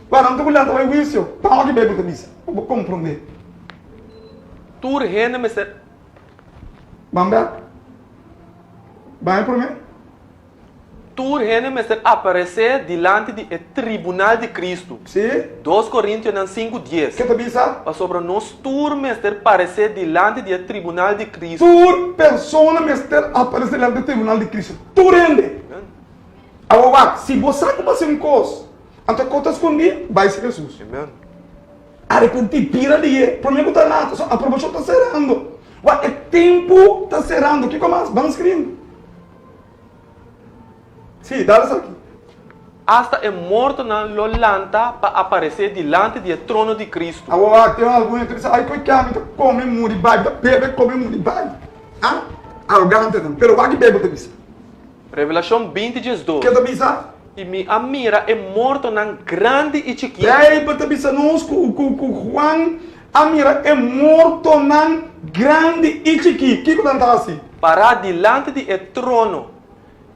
Wak, nan ta ku lanta bai huisio. Pa wak Beibel ta bisa, pa bo komprondé. Tur hende mester. Ban bèk. Ban e promé. Tur hende mester aparesé dilanti di e tribunal di Kristu. Sí. Dos Korintionan sinku dies. Ke ta bisa? Pasobra nos tur mester paresé dilanti di e tribunal di Kristu. Tur persona mester aparesé dilanti di e tribunal di Kristu. Tur hende. Awor wak, si bo sa ku bo hasi un kos, anto e kos ta skondí, bai si Hesus. Arepentí, bira di e promé ku ta laat, pasobra aprobashon ta serando. Wak, e tempu ta serando. Kiko mas? Ban skrin. Sí, dal esaki. Asta e mortonan lo lanta pa aparesé dilanti di e trono di Kristu. Awor wak, tin algun hende ta bisa, Ai, koe ami ta kome muri bai, mi ta bebe kome muri bai. Ah, arogantenan. Pero wak ki Beibel ta bisa. Revelashon 20 diesdos. Ke ta bisa? I mi a mira e mortonan grandi i chikitu. Beibel ta bisa nos ku ku ku Juan a mira e mortonan grandi i chikí. Kiko nan ta hasi? Pará dilanti di e trono,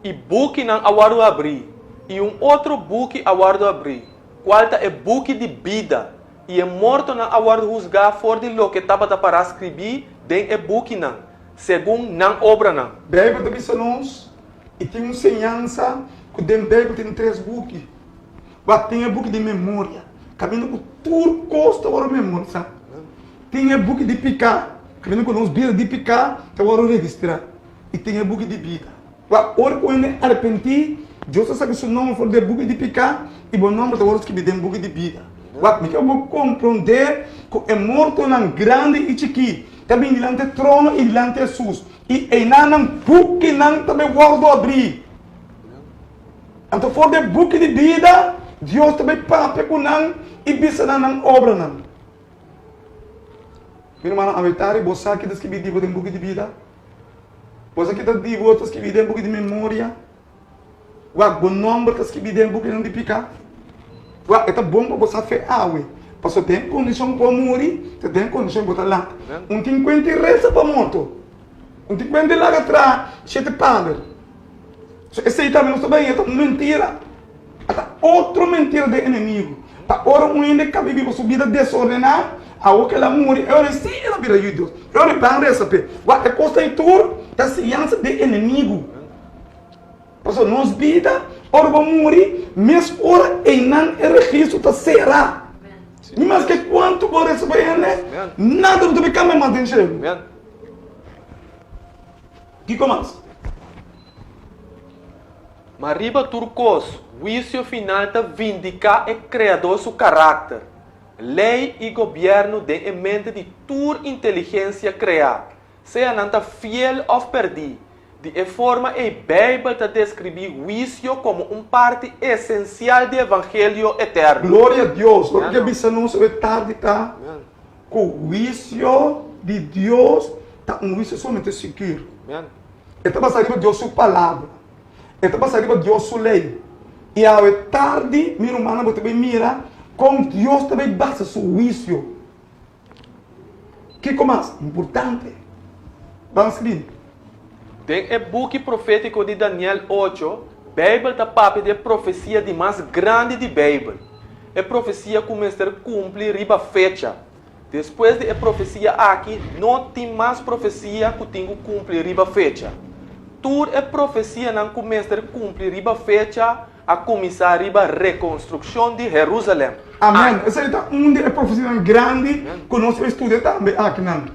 i bukinan a wòrdu habrí, i un otro buki a wòrdu habrí, kual ta e buki di bida, i e mortonan a wòrdu husgá for di loke tabata pará skribí den e bukinan, segun nan obranan. Beibel ta bisa nos, i tin un señansa ku den Beibel tin tres buki. Wak tin e buki di memoria, kaminda ku. Tur kos ta wòrdu memorisá. Tin e buki di piká, kaminda ku nos bida di piká ta wòrdu registrá, i tin e buki di bida. Wak, ora ku hende arepentí, Dios ta saka su nòmber for di e buki di piká i bo nòmber ta wòrdu skibí den buki di bida. Wak, mi ke bo komprondé ku e mortonan grandi i chikí ta bini dilanti e trono i dilanti Hesus, i einan nan bukinan ta bai wòrdu abrí. Anto for di e buki di bida, Dios ta bai papia ku nan i bisa nan nan obranan. Mi rumannan, awe tardi bo sa ki ta skibí di bo den buki di bida? Bo sa ki ta di bo ta skibí den buki di memoria? Wak, bo nòmber ta skibí den bukinan di piká? Wak, e ta bon pa bo sa fe awe, pasobra den kondishon ku bo a muri, ta den kondishon ku bo ta lanta. Un tin kuenta i resa pa morto. Un tin kuenta i laga traha shete pader. So esei tambe nos ta bai ta un mentira. Ata otro mentira den enemigo. Pa ora un hende kabi biba su bida desordená, awor ku el a muri, e ora sí el a bira yu di Dios. E ora ban resa p'e. Wak, e kos ei tur ta siñansa den enemigo. Pasobra nos bida, ora bo muri, mes ora einan e registro ta sera. Ni maske kuantu bo resa pa hende, nada no ta bai kambia mas den shelu. Kiko mas? Ma riba tur kos, huisio final ta vindiká e Kreador su karakter, lei i gobièrnu den e mente di tur inteligensia kreá, sea nan ta fiel òf pèrdí. Di e forma ei Beibel ta deskribí huisio komo un parti esensial di evangelio eterno. Gloria Dios! Loke ke bisa nos awe tardi ta ku huisio di Dios ta un huisio sumamente sigur. E ta basá riba Dios su Palabra. E ta basá riba Dios su lei. I awe tardi, mi rumannan, bo ta bai mira kon Dios ta bai basa su huisio. Kiko mas importante? Ban skrin. Den e buki profétiko di Daniel ocho, Beibel ta papia di e profesia di mas grandi di Beibel, e profesia ku mester kumpli riba fecha. Despues di e profesia aki no tin mas profesia ku tin ku kumpli riba fecha. Tur e profesianan ku mester kumpli riba fecha a kuminsá riba rekonstrukshon di Herúsalèm. Amèn. Esei ta un di e profesianan grandi ku nos a studia tambe akinan.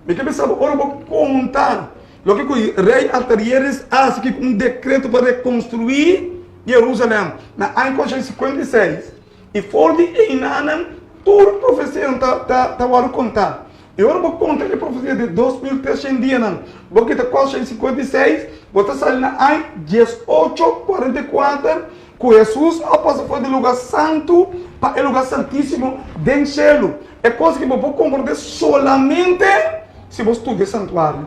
Mi ke bisa bo, ora bo konta loke ku Rei Artayeres a hasi ku un dekreto pa rekonstruí Herúsalèm na aña 456, I for di einanan tur profesianan ta ta ta wòrdu kontá. I ora bo konta e profesia di 2300 dianan, bo kita 456, bo ta sali na aña 1844 ku Hesus a pasa for di lugá santu pa e lugá santísimo den shelu. E kos aki bo por komprondé solamente si bo studia e santuario.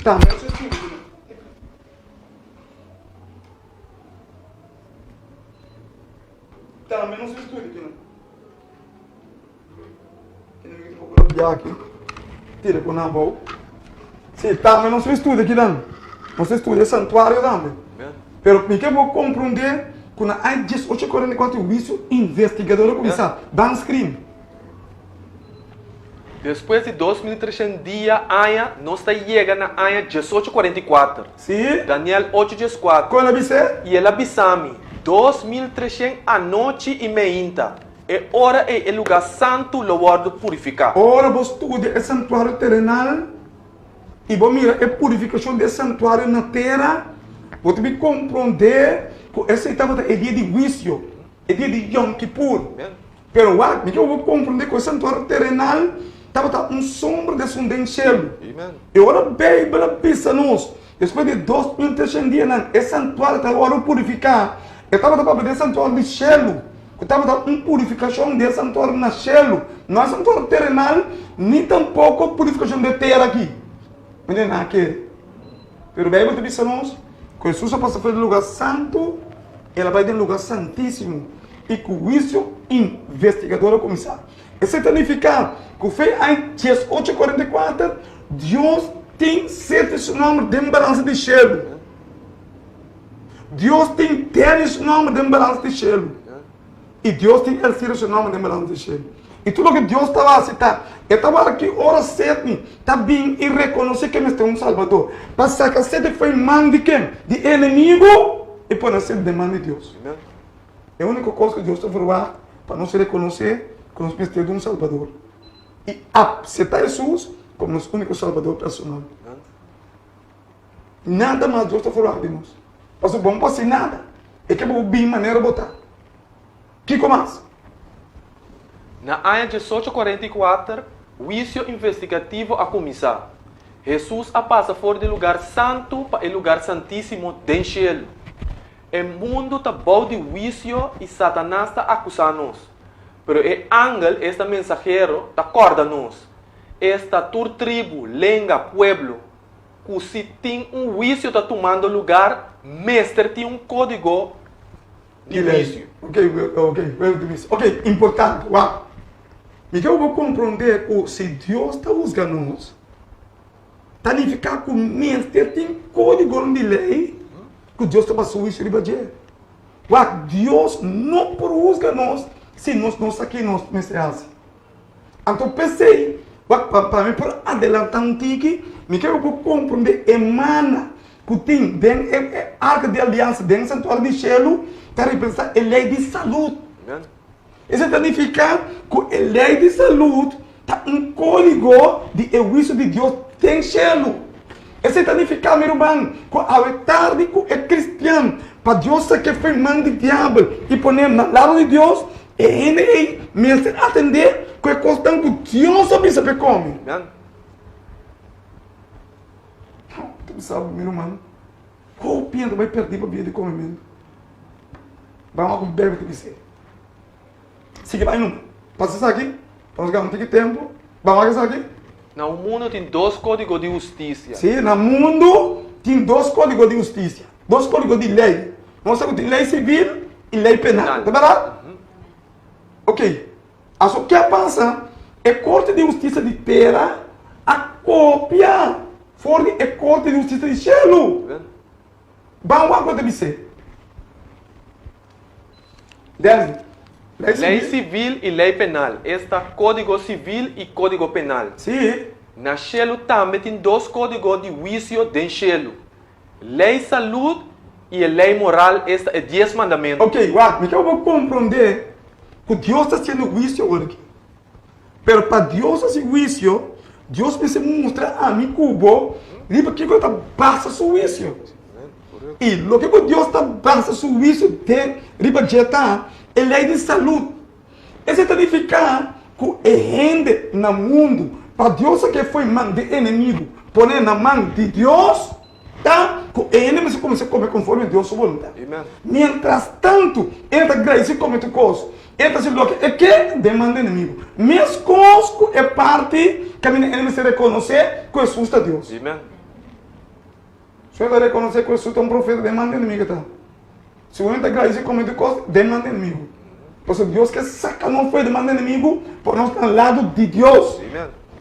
Tambe nos a studia. Tambe nos estudia kinan. Kinan mi ta poko aki. Tira ku nan bou. Si, tambe nos estudia kinan. Nos estudia santuario tambe. Pero mi ke bo komprondé ku na aña 1844 huisio investigador a kuminsá. Ban screen. Despues di 2300 dia, aña, nos ta yega na aña 1844. Sí. Daniel ocho 14. Kon el a bis'é? I el a bisa mi, 2300 anochi i meinta, e ora ei e lugá santu lo wòrdu purifiká. Ora bo studia e santuario terenal i bo mira e purifikashon di e santuario na tera, bo ta bin komprondé ku esei tabata e dia di huisio, e dia di Yom Kippur. Pero wak, mi ke bo komprondé ku e santuario terenal tabata un sombra di esun den shelu. I ora Beibel a bisa nos, despues di 2300 dianan e santuario ta wòrdu purifiká, e tabata papia di e santuario di shelu, ku tabata un purifikashon di e santuario na shelu, no e santuario terenal, ni tampoko purifikashon di e tera aki. Mi no a kere. Pero Beibel ta bisa nos ku Hesus a pasa for di lugá santu, el a bai den lugá santísimo i ku huisio investigador a kuminsá. Esei ta nifiká ku fe aña 1844 Dios tin sete su nòmber den balansa di shelu. Dios tin Danny su nòmber den balansa di shelu. I Dios tin Elcira su nòmber den balansa di shelu. I tur loke Dios ta hasi ta, E ta wak ki ora Setni ta bin i rekonosé ke mester un Salbador, pa saka Setni fo'i man di ken? Di e enemigu, i pone Setni den man di Dios. E úniko kos ku Dios ta verwagt. Pa nos rekonosé ku nos mester di un Salbador i apseptá Hesus komo nos úniko Salbador personal. Nada mas Dios ta forwak di nos. Pasobra bo no por hasi nada. E ke bo bin manera bo ta. Kiko mas? Na aña diesocho kuarenta i kuater, huisio investigativo a kuminsá. Hesus a pasa for di lugar santu pa e lugar santísimo den shelu. E mundu ta bou di huisio i Satanas ta akusá nos. Pero e angel, esta mensahero, ta kòrda nos, esta tur tribu, lenga, pueblo, ku si tin un huisio ta tumando lugar, mester tin un kódigo di huisio. Ok, ok, di huisio. Ok, importante, wak. Mi ke bo komprondé ku si Dios ta husga nos, ta nifiká ku mester tin kódigonan di lei ku Dios ta basa su huisio riba dje. Wak, Dios no por husga nos si nos no sa ki nos mester hasi. Anto p'esei, wak, pa pa mi por adelantá un tiki, mi ke ku bo komprondé e mana ku tin den e e arka di aliansa, den e santuario di shelu, ta representá e lei di salud. Esei ta nifiká ku e lei di salud ta un kódigo di e huisio di Dios den shelu. Esei ta nifiká, mi ruman, ku awe tardi ku e kristian pa Dios sak'é fo'i man di diabel i pon'é na lado di Dios, e hende ei mester atendé ku e kosnan ku Dios a bisa p'e kome. Ta bisa bo, mi ruman, hopi hende ta bai pèrdí pabia di komementu. Ban wak ku Beibel ta bis'é. Sigui bai numa. Pasa esaki, pa nos gana un tiki tempu. Ban wak esaki. Na un mundu tin dos kódigo di hustisia. Sí, na mundu tin dos kódigo di hustisia, dos kódigo di lei. Nos sa ku tin lei sivil i lei penal, ta bèrdat? Ok, aso ke a pasa? E korte di hustisia di tera a kopia for di e korte di hustisia di shelu. Ban wak bo ta bis'é. Delmi, Lei Lei sivil i lei penal, esta Kódigo Sivil i Kódigo Penal. Sí. Na shelu tambe tin dos kódigo di huisio den shelu, Lei Salud i e Lei Moral, esta e Dies Mandamentu. Ok, wak, mi ke bo komprondé ku Dios ta hasiendo huisio awor aki. Pero pa Dios hasi huisio, Dios mester mustra ami ku bo riba kiko e ta basa su huisio. I loke ku Dios ta basa su huisio den riba dje ta e lei di salud. Esei ta nifiká ku e hende na mundu, pa Dios a ke fo'i man di enemigu pon'é na man di Dios, ta ku e hende mester kuminsá kome konforme Dios su boluntat. Miéntras tantu, e ta graisi kome tur kos, e ta hasi loke e ke den man di enemigu. Meskos ku e parti kaminda e mester rekonosé ku Hesus ta Dios. Si e ta rekonosé ku Hesus ta un profeta den man di enemigu e ta. Si un hende ta graisi kome tur kos den man di enemigu. Pasobra Dios ke saka nos for di man di enemigu pa nos ta na lado di Dios.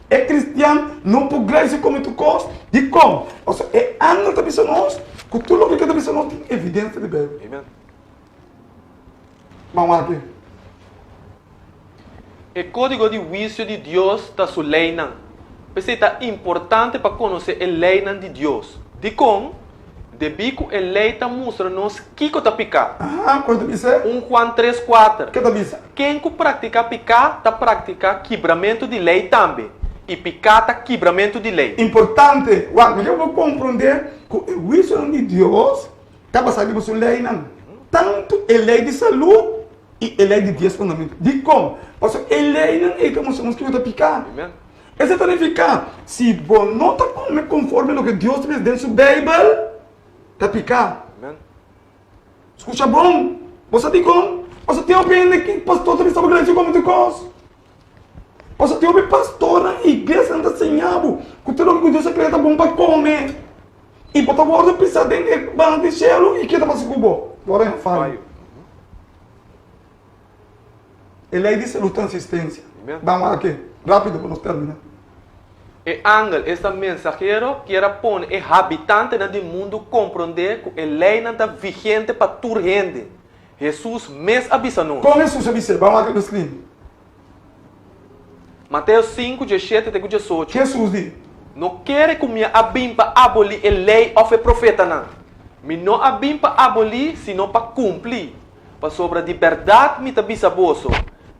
E kristian no por graisi kome tur kos. Dikon? Pasobra e angel ta bisa nos ku tur loke ke ta bisa nos tin evidensia di Beibel. Ban wak aki. E kódigo di huisio di Dios ta su leinan. P'esei ta importante pa konosé e leinan di Dios. Dikon? Debí ku e lei ta mustra nos kiko ta piká. Aha, kon ta bisa? Un Juan tres kuater. Ke ta bisa? Ken ku praktiká piká ta praktiká kibramentu di lei tambe, i piká ta kibramentu di lei. Importante! Wak, mi ke bo komprondé ku e huisionan di Dios ta basá riba su leinan, tantu e lei di salú i e lei di dies mandamentu. Dikon? Pasobra e leinan ei ta mustra nos kiko ta piká. Esei ta nifiká, si bo no ta kome konforme loke Dios ta bisa den su Beibel, ta piká. Skucha bon! Bo sa dikon? Pasobra tin hopi hende ki pastor ta bisa bo kila kome tur kos. Pasobra tin hopi pastornan i iglesianan ta siña bo ku tur loke ku Dios a krea ta bon pa kome. I bo ta wòrdu pisá den e banda di shelu i ke ta pasa ku bo? Bo a fayo. E lei di salud ta asistencia. Ban wak aki, rapido pa nos termina. E angel, esta mensahero, kier a pone e habitantenan di mundu komprondé ku e leinan ta vigente pa tur hende. Hesus mes a bisa nos. Kon Hesus a bis'é? Ban wak riba screen. Mateo sinku, diesshete te ku diesocho. Hesus di. No kere ku mi a bin pa abolí e lei òf e profetanan. Mi no a bin pa abolí, sino pa kumpli. Pasobra di bèrdat mi ta bisa boso.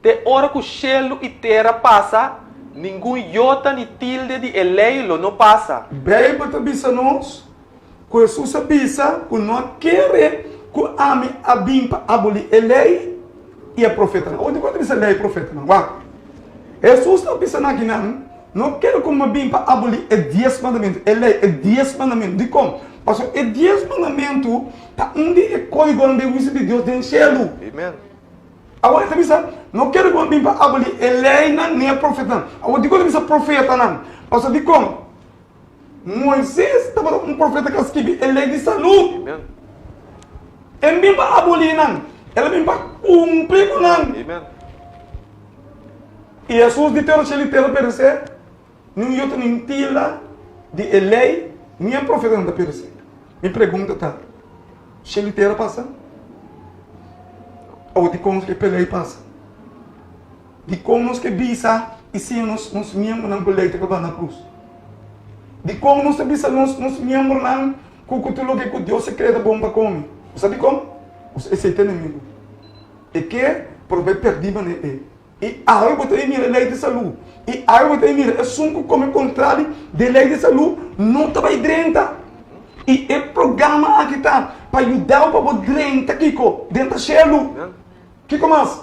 Te ora ku shelu i tera pasa, ningun yota ni tilde di e lei lo no pasa. Beibel ta bisa nos ku Hesus a bisa ku no a kere ku ami a bin pa abolí e lei i e profetanan. Awor dikon ta bisa lei i profetanan? Wak, Hesus ta bisa nan akinan, No kere ku mi a bin pa abolí e dies mandamentu, e lei, e dies mandamentu. Dikon? Pasobra e dies mandamentu ta un di e kódigonan di huisio di Dios den shelu. Awor e ta bisa, No kere ku mi a bin pa abolí e leinan ni e profetanan. Awor dikon e ta bisa profetanan? Pasobra dikon? Moises tabata un profeta ku a skibi e lei di salú. E no bin pa abolí nan, el a bin pa kumpli ku nan. I Hesus di te ora shelu i tera peresé, ni un yota ni un tilda di e lei ni e profetanan ta peresé. Mi pregunta ta, shelu i tera pasa? Awor dikon e pelea pasa? Dikon nos ke bisa i siña nos nos miembronan ku lei ta kaba na krus? Dikon nos ta bisa nos nos miembronan ku ku tur loke ku Dios a krea ta bon pa kome? Bo sa dikon? Pasobra esei ta enemigu. E ke por bai pèrdí manera e. I awe bo ta bai mira e lei di salú. I awe bo ta bai mira esun ku kome kontrali di e lei di salú no ta bai drenta. I e programa aki ta pa yuda bo pa bo drenta kiko? Drenta shelu. Kiko mas?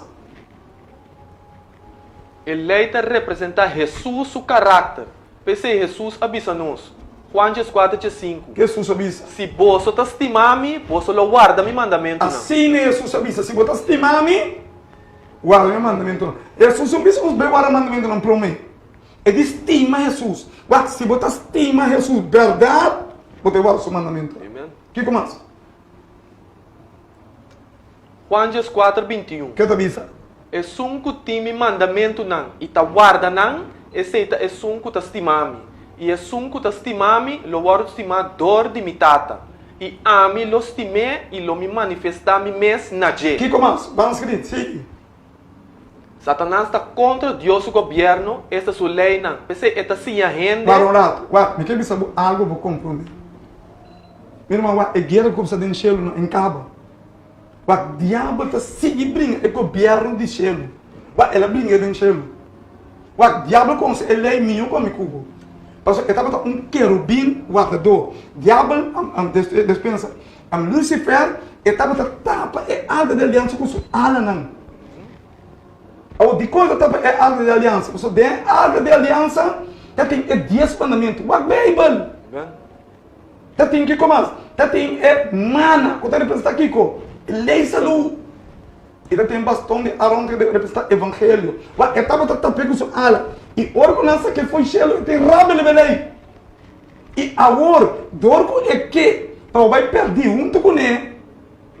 E lei ta representá Hesus su karakter. P'esei Hesus a bisa nos, Juan dieskuater diesinku. Hesus a bisa. Si boso ta stima mi, boso lo warda mi mandamentunan. Asina Hesus a bisa, Si bo ta stima mi, warda mi mandamentunan. Hesus no bisa nos bai warda mandamentunan promé. E di stima Hesus. Wak, si bo ta stima Hesus bèrdat, bo ta warda su mandamentunan. Kiko mas? Juan 14, 21. Ke ta bisa? Esun ku tin mi mandamentunan i ta warda nan, esei ta esun ku ta stima mi. I esun ku ta stima mi lo wòrdu stimá dor di mi Tata, i ami lo stim'é i lo mi manifestá mi mes na dje. Kiko mas? Ban skrit, sigui. Satanas ta kontra Dios su gobièrnu, esta su leinan. P'esei e ta siña hende. Wak un ratu. Wak, mi ke bisa bo algu bo komprondé. Mi ruman, wak, e guera ku kumsa den shelu no en kaba. Wak, diabel ta sigui bringa e gobièrnu di shelu. Wak, el a bringa den shelu. Wak, diabel konse e lei mihó ku ami ku bo. Pasobra e tabata un kerubin wardadó. Diabel, despensa, Lucifer, e tabata tapa e arka di aliansa ku su alanan. Awor, dikon e ta tapa e arka di aliansa? Pasobra den e arka di aliansa ta tin e dies mandamentu. Wak Beibel! Ta tin kiko mas? Ta tin e mana ku ta representá kiko? E lei salú. I ta tin baston di Aron ku ta representá evangelio. Wak, e tabata tap'é ku su ala. I ora ku nan sak'é fo'i shelu, e tin rabia riba e lei. I awor, dor ku e ke pa bo bai pèrdí huntu kuné,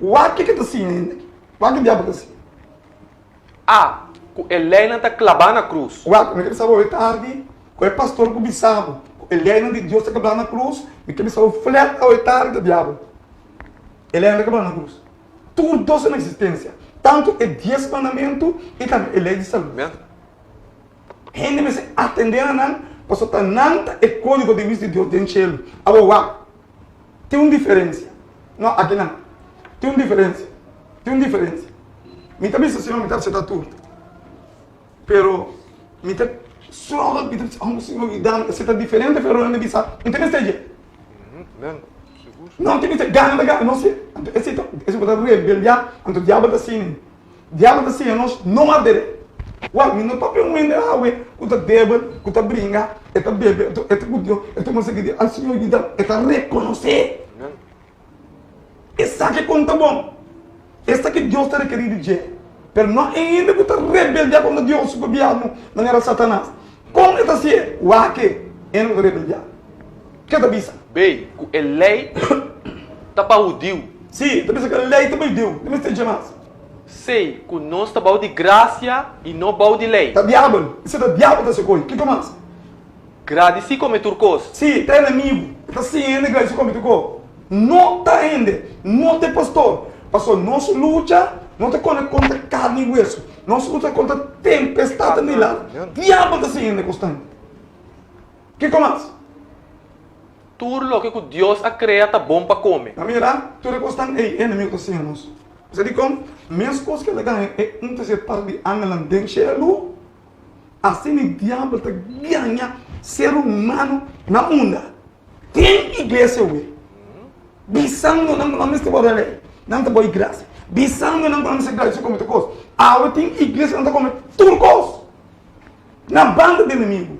wak ke ke ta siña hende aki. Wak ke diabel ta siña. A. Ku e leinan ta klabá na krus. Wak, mi ke bisa bo awe tardi, ku e pastor ku bisa bo ku e leinan di Dios ta klablá na krus, mi ke bisa bo flèt awe tardi ta diabel. E leinan ta klablá na krus. Tur dos en eksistensia, tantu e dies mandamentu i tambe e lei di salú. Hende mester atendé na nan, pasobra ta nan ta e kódigo di huisio di Dios den shelu. Awor wak, tin un diferensia. No, akinan. Tin un diferensia. Tin un diferensia. Mi ta bisa Señor mi ta aseptá tur. Pero mi ta struggle, mi ta bisa, oh Señor yuda mi. Esei ta diferente for ora mi bisa, mi ta mester dje. No, tin mester gana ta gana. No si. Anto esei ta, esei bo ta rebeliá, anto diabel ta sini. Diabel ta siña nos no mardere. Wak, mi no papia un hende awe ku ta debel, ku ta bringa, e ta bebe, e ta ku Dios, e ta konsegui di al Señor yuda, e ta rekonosé. E sa ke kon ta bon. E sa ke Dios ta rekerí di dje. Pero no e hende ku ta rebeldiá kontra Dios su gobièrnu manera Satanas. Kon e ta hasié? Wak e hende ku ta rebeldiá. Ke ta bisa? Bay, ku e lei ta pa hudiu. Sí, ta bisa ku e lei ta pa hudiu, no mester dje mas. Sí, ku nos ta bou di grasia i no bou di lei. Ta diabel, esei ta diabel ta hasi koi. Kiko mas? Gradisí kome tur kos. Sí, ta enemigu. E ta siña hende gradisí kome tur kos. No ta hende, no ta e pastor. Pasobra nos lucha no ta kontra karni i wesu. Nos lucha kontra tempestat ta milagro. Diabel ta siña hende kos tantu. Kiko mas? Tur loke ku Dios a krea ta bon pa kome. A mira, tur e kosnan ei e enemigu ta siña nos. Sa dikon? Meskos ku el a gaña e un terser parti di angelnan den shelu, asina e diabel ta gaña ser humano na unda? Den iglesia awe. Bisando nan ku nan mester wòrdu lei, nan ta bai grasia. Bisando nan ku nan mester grasia kome tur kos. Awe tin iglesia nan ta kome tur kos na banda di enemigu.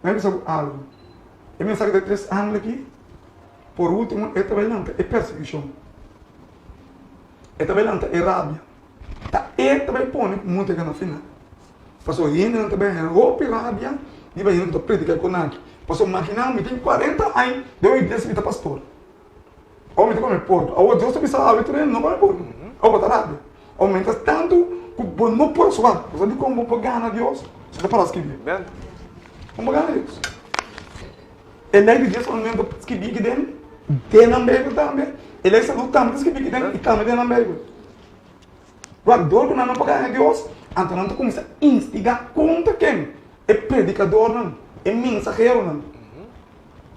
Nan bisa ku algu. E mensahe di e tres angel aki, por ultimo e ta bai lanta e persekushon. E ta bai lanta e rabia. Ta e ta bai pone ku mundu ta yega na final. Pasobra hendenan ta bai haña hopi rabia riba hende ku ta prediká kon aki. Pasobra magina mi tin kuarenta aña den un iglesia mi ta pastor. Awor mi ta kome porko. Awor Dios ta bisa awe tur hende no kome porko. Awor bo ta rabia. Awor mientras tantu ku bo no por suak, bo sa dikon bo por gana Dios? Su ta para skibí. Kon bo gana Dios? E lei di dies mandamentu ta skibí aki den, den nan Beibel tambe. E lei di salud tambe ta skibí aki den i tambe den nan Beibel. Wak, dor ku nan no por gana Dios, anto nan ta kuminsá instigá kontra ken? E predikadornan, e mensaheronan.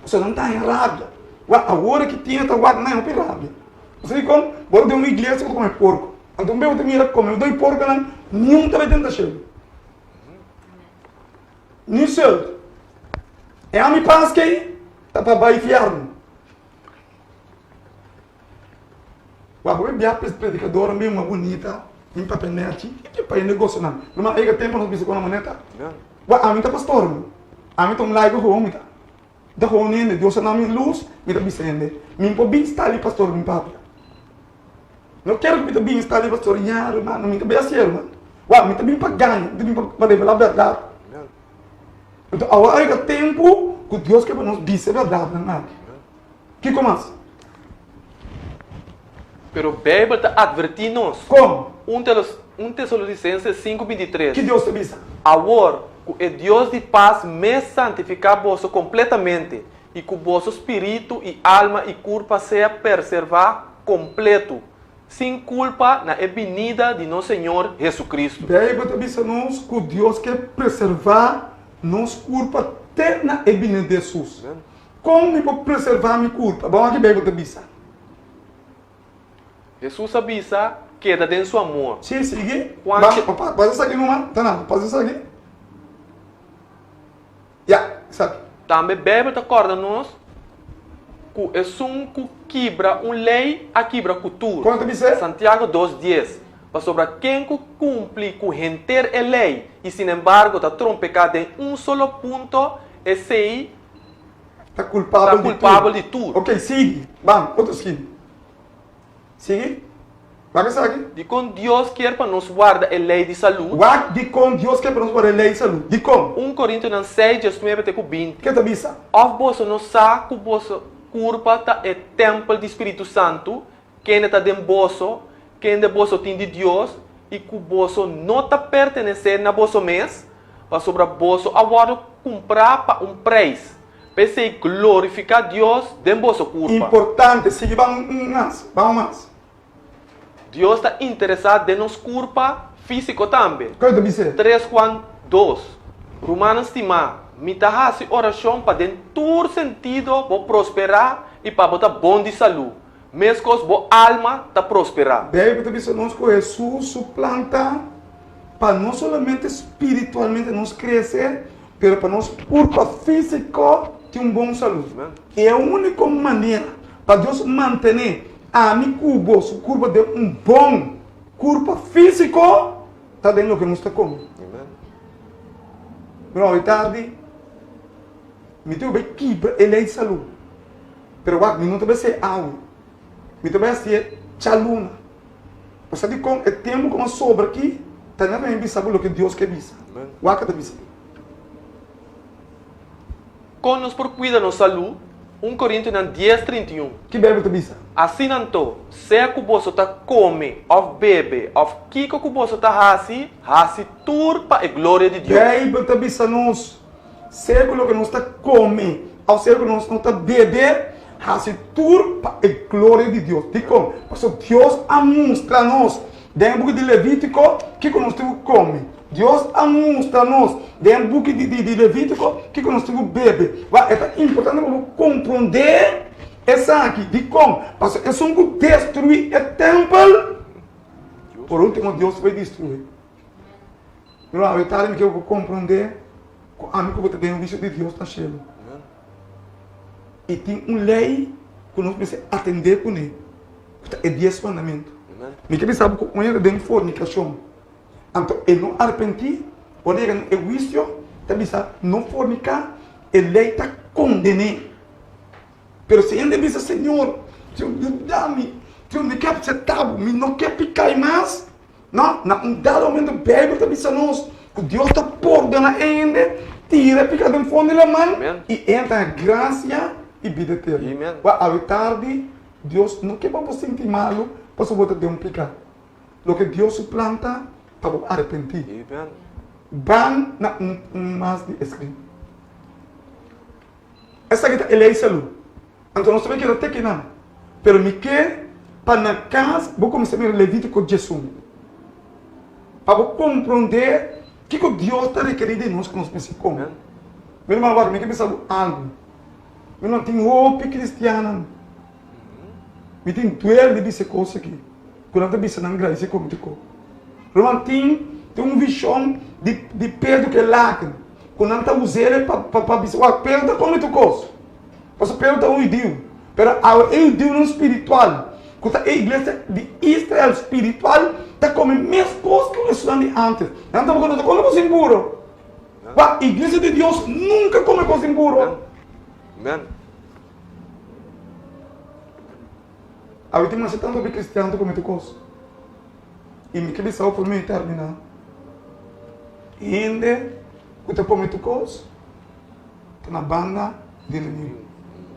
Pasobra nan ta haña rabia. Wak, awor aki tin ta wak nan haña hopi rabia. Bo sabi kon? Bo ta den un iglesia ku ta kome porko. Anto un bes bo ta mira kome doi porkonan, niun ta bai tenta shelu. Ni shelu. E ami paske ei ta pa bai fièrnu. Wak, bo bia predikadornan bin un bunita, bin papia nèchi, i pa e negosionan. Ruman, a yega tempu nos bisa ku nan manera. Wak, ami ta pastor mi. Ami ta un laico gewoon mi ta. Mi ta gewoon hende. Dios a na mi lus, mi ta bisa hende. Mi por bin sta li pastor bin papia. No kere ku mi ta bin sta li pastor, ya ruman, mi ta bai hasié ruman. Wak, mi ta bin pa gaña, mi ta bin pa revelá bèrdat. Anto awor a yega tempu ku Dios ke pa nos bisa e bèrdatnan aki. Kiko mas? Pero Beibel ta atvertí nos. Kon? Un Tesalonisenses 5, 23. Ki Dios ta bisa? Awor, ku e Dios di pas mes santifiká boso kompletamente, i ku boso spiritu i alma i kurpa sea perservá kompletu, sin kulpa na e binida di nos Señor Hesukristu. Beibel ta bisa nos ku Dios ke preservá nos kurpa te na e binida di Hesus. Kon mi por preservá mi kurpa? Bon, aki Beibel ta bisa. Hesus a bisa, Keda den su amor. Sí, sigui. Juan Ba, pa, pasa esaki numa. Ta na, pasa esaki. Ya, esaki. Tambe Beibel ta kòrda nos ku esun ku kibra un lei a kibra ku tur. Kon ta bis'é? Santiago dos dies, Pasobra ken ku kumpli ku henter e lei i sinembargo ta trompeká den un solo punto, esei Ta kulpabel Ta kulpabel di tur. Ok, sigui. Ban, otro skina. Sigui. Wak esaki. Dikon Dios kier pa nos warda e lei di salú? Wak dikon Dios kier pa nos warda e lei di salú. Dikon? Un Korintionan seis, diesnuebe te ku binti. Ke ta bisa? Òf boso no sa ku boso kurpa ta e tèmpel di Spiritu Santu, kende ta den boso, kende boso tin di Dios, i ku boso no ta pertenesé na boso mes, pasobra boso a wòrdu kumprá pa un preis. P'esei glorifiká Dios den boso kurpa. Importante, sigui ban un mas, ban un mas. Dios ta interesá den nos kurpa físiko tambe. Kiko ta bis'é? Tres Juan dos, Rumannan stimá, mi ta hasi orashon pa den tur sentido bo prosperá i pa bo ta bon di salú, Meskos bo alma ta prosperá. Beibel ta bisa nos ku Hesus su plan ta pa no solamente spiritualmente nos krese, pero pa nos kurpa físiko tin un bon salú. I e úniko manera pa Dios mantené ami ku bo su kurpa den un bon kurpa físiko ta den loke nos ta kome. Pero awe tardi mi tin ku bai kibra e lei di salú. Pero wak, mi no ta bai hasié awe. Mi ta bai hasié djaluna. Bo sa dikon? E tempu ku a sobra aki ta na mi bisa bo loke Dios ke bisa. Wak a ta bisa. Kon nos por kuida nos salú? Un Korintionan dies, 31. Ki Beibel ta bisa? Asina anto, sea ku boso ta kome òf bebe òf kiko ku boso ta hasi, hasi tur pa e gloria di Dios. Beibel ta bisa nos Sea ku loke nos ta kome òf sea ku nos no ta bebe, hasi tur pa e gloria di Dios. Dikon? Pasobra Dios a mustra nos den e buki di Levítiko kiko nos tin ku kome. Dios a mustra nos den e buki di Levítiko kiko nos tin ku bebe. Wak, e ta importante pa bo komprondé. Esaki, dikon? Pasobra esun ku destruí e tèmpel, por último Dios ta bai destruí. Pero awe tardi mi ke bo komprondé ku ami ku bo ta den huisio di Dios na shelu. I tin un lei ku nos mester atendé kuné, ku ta e dies mandamentu. Mi ke bisa bo ku un hende den fornikashon, anto e no arepentí, ora yega na e huisio ta bisa no forniká, e lei ta konden'é. Pero si hende bisa, Señor, Señor yuda mi, Señor mi ke aseptá bo, mi no ke piká mas. No, na un dado momento Bijbel ta bisa nos ku Dios ta pordona e hende, tira e piká den fondo di laman i e hende ta haña grasia i bida eterno. Wak, awe tardi Dios no ke pa bo sinti malu pasobra bo ta den un piká. Loke Dios su plan ta pa bo arepentí. Ban na un mas di eskribí. Esaki ta e lei salú. Anto nos ta bai keda te kinan. Pero mi ke pa na kas bo kuminsá mira Levítiko 11. Pa bo komprondé kiko Dios ta rekerí di nos ku nos mester kome. Mi ruman wak, mi ke bisa bo algu. Mi ruman, tin hopi kristiannan, mi tin duel di bisa e kos aki, ku nan ta bisa nan gradisé kome te kome. Ruman, tin tin un vishon di di Pedro ku e laken, ku nan ta us'é pa pa bisa, wak, Pedro ta kome tur kos. Pasobra Pedro ta un hudiu. Pero awe e hudiunan spiritual, ku ta e iglesia di Israel spiritual, ta kome mes kos ku esunnan di ántes. Nan tabatin no ta kome kos impuro. Wak, iglesia di Dios nunka kome kos impuro. Amen. Awe tin masha tantu hopi kristian ta kome tur kos. I mi ke bisa bo promé mi terminá, hende ku ta kome tur kos, ta na banda di enemigu.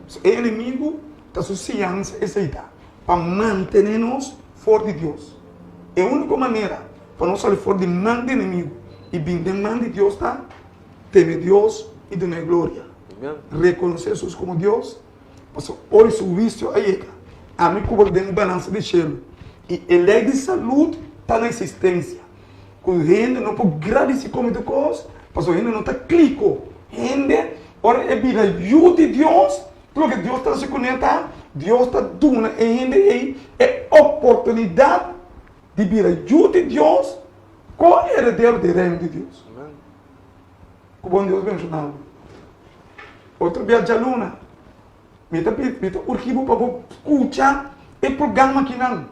So e enemigu ta su siñansa esei ta pa mantené nos for di Dios. E úniko manera pa nos sali for di man di enemigu i bin den man di Dios ta teme Dios i dun'é gloria. Rekonosé Hesus komo Dios, pasobra ora su huisio a yega, ami ku bo ta den un balansa di shelu i e lei di salud ta na eksistensia. Ku hende no por gradisí komo tur kos, pasobra hende no ta kliko. Hende, ora e bira yu di Dios, tur loke Dios ta hasi kuné ta, Dios ta duna e hende ei e oportunidat di bira yu di Dios, ko-heredero di e Reino di Dios. Ku bon Dios benshoná bo. Otro bia djaluna, mi ta mi ta urgi bo pa bo skucha e programa akinan,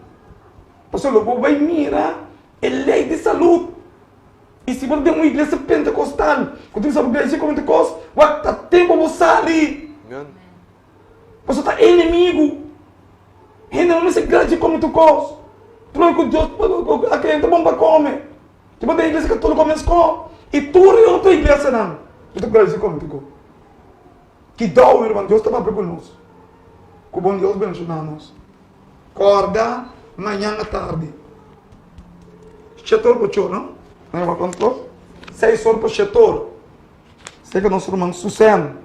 pasobra lo bo bai mira E lei di salud. I si bo ta den un iglesia pentekostal ku tin sa bo iglesia komo kos, wak ta tempu bo sali. Pasobra ta enemigu. Hende no mester grachi kome tur kos. Tur loke ku Dios a krea ta bon pa kome. Si bo den iglesia katoliko mes ko i tur e otro iglesianan bo ta grachi kome tur kos. Kidou mi ruman Dios ta papia ku nos. Ku bon Dios bendishona nos. Kòrda mañan atardi. Shete or pa ocho, no? Nan wak kòntrò. Seis or pa shete or. Seka nos ruman Susan.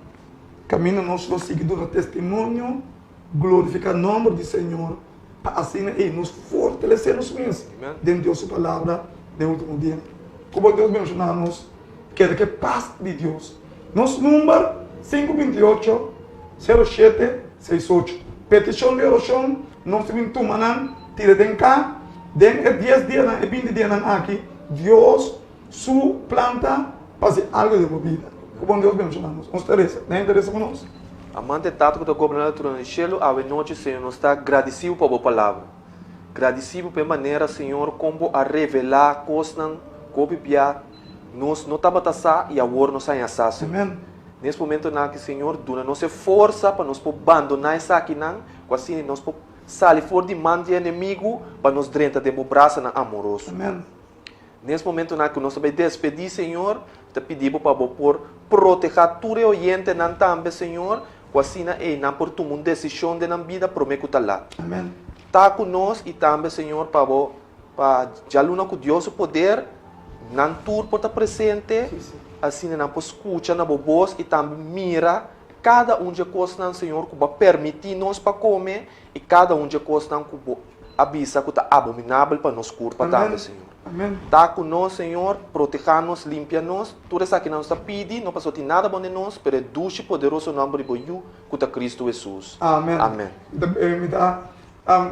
Kaminda nos lo sigui duna testimonio, glorifiká nòmber di Señor, pa asina ei nos fortalesé nos mes den Dios su Palabra den último dia. Ku bo Dios benshoná nos. Keda ku e pas di Dios. Nos number, sinku 28, 07, 68. Petishon di orashon, nos ta bin tuma nan, tira den ka. Den e dies dianan, e 20 dianan aki, Dios su plan ta pa hasi algu den bo bida. Ku bon Dios benshoná nos. Nos ta resa. Nan ta resa ku nos. Amante Tata ku ta goberná na trono di shelu, awe nochi, Señor, nos ta gradisibu pa bo palabra. Gradisibu pa e manera, Señor, kon bo a revelá kosnan ku hopi bia nos no tabata sa i awor nos haña sa, Señor. Nes momentonan aki, Señor, duna nos e forsa pa nos por bandoná esakinan, ku asina nos por sali for di man di e enemigu pa nos drenta den bo brasanan amoroso. Nes momentonan ku nos ta bai despedí, Señor, mi ta pidi Bo pa Bo por protehá tur e oyentenan tambe, Señor, ku asina ei nan por tuma un desishon den nan bida promé ku ta lat. Ta ku nos i tambe, Señor, pa Bo pa djaluna ku Dios su poder nan tur por ta presente, asina nan por skucha na Bo bos i tambe mira kada un dje kosnan, Señor, ku Bo a permití nos pa kome i kada un dje kosnan ku Bo a bisa ku ta abominabel pa nos kurpa tambe, Señor. Amen. Ta ku nos, Señor, protehá nos, limpia nos. Tur esakinan nos ta pidi, no pasobra tin nada bon den nos, pero e dushi poderoso nòmber di bo Yu, ku ta Kristu Hesus. Amen. Amen. Mi ta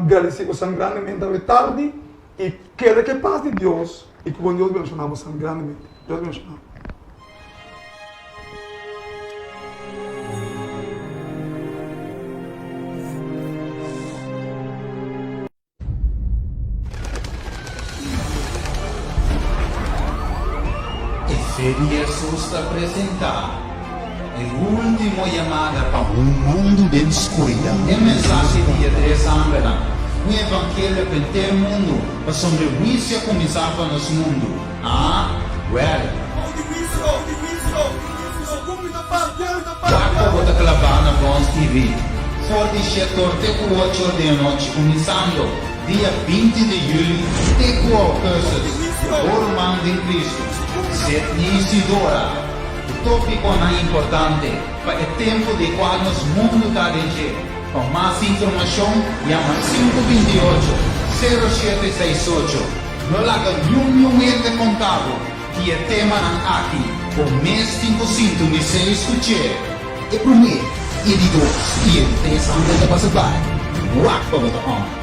gradisí bosan grandemente awe tardi i keda ku e pas di Dios i ku bon Dios benshoná bosan grandemente. Dios benshoná. E fe di Hesus ta presentá e último yamada pa un mundu den skuridat. E mensahe di e tres angelnan, un evangelio pa henter mundu, pasobra e huisio a kuminsá pa nos mundu. Ah, wèl. Wak pa bo ta klabá na Bons TV for di shetor te ku ocho or di anochi kuminsando dia 20 di juli te ku augustus. Bo ruman den Kristu, Sidney Isidora, ku tópikonan importante pa e tempu di kual nos mundu ta den dje. Pa mas informashon yama 528, 0768. No laga niun niun hende konta bo. Di e temanan aki bo mes tin ku sintonis'é i skuch'é. E promé, e di dos i e di tres angel ta pasa bai. Wak pa bo ta on.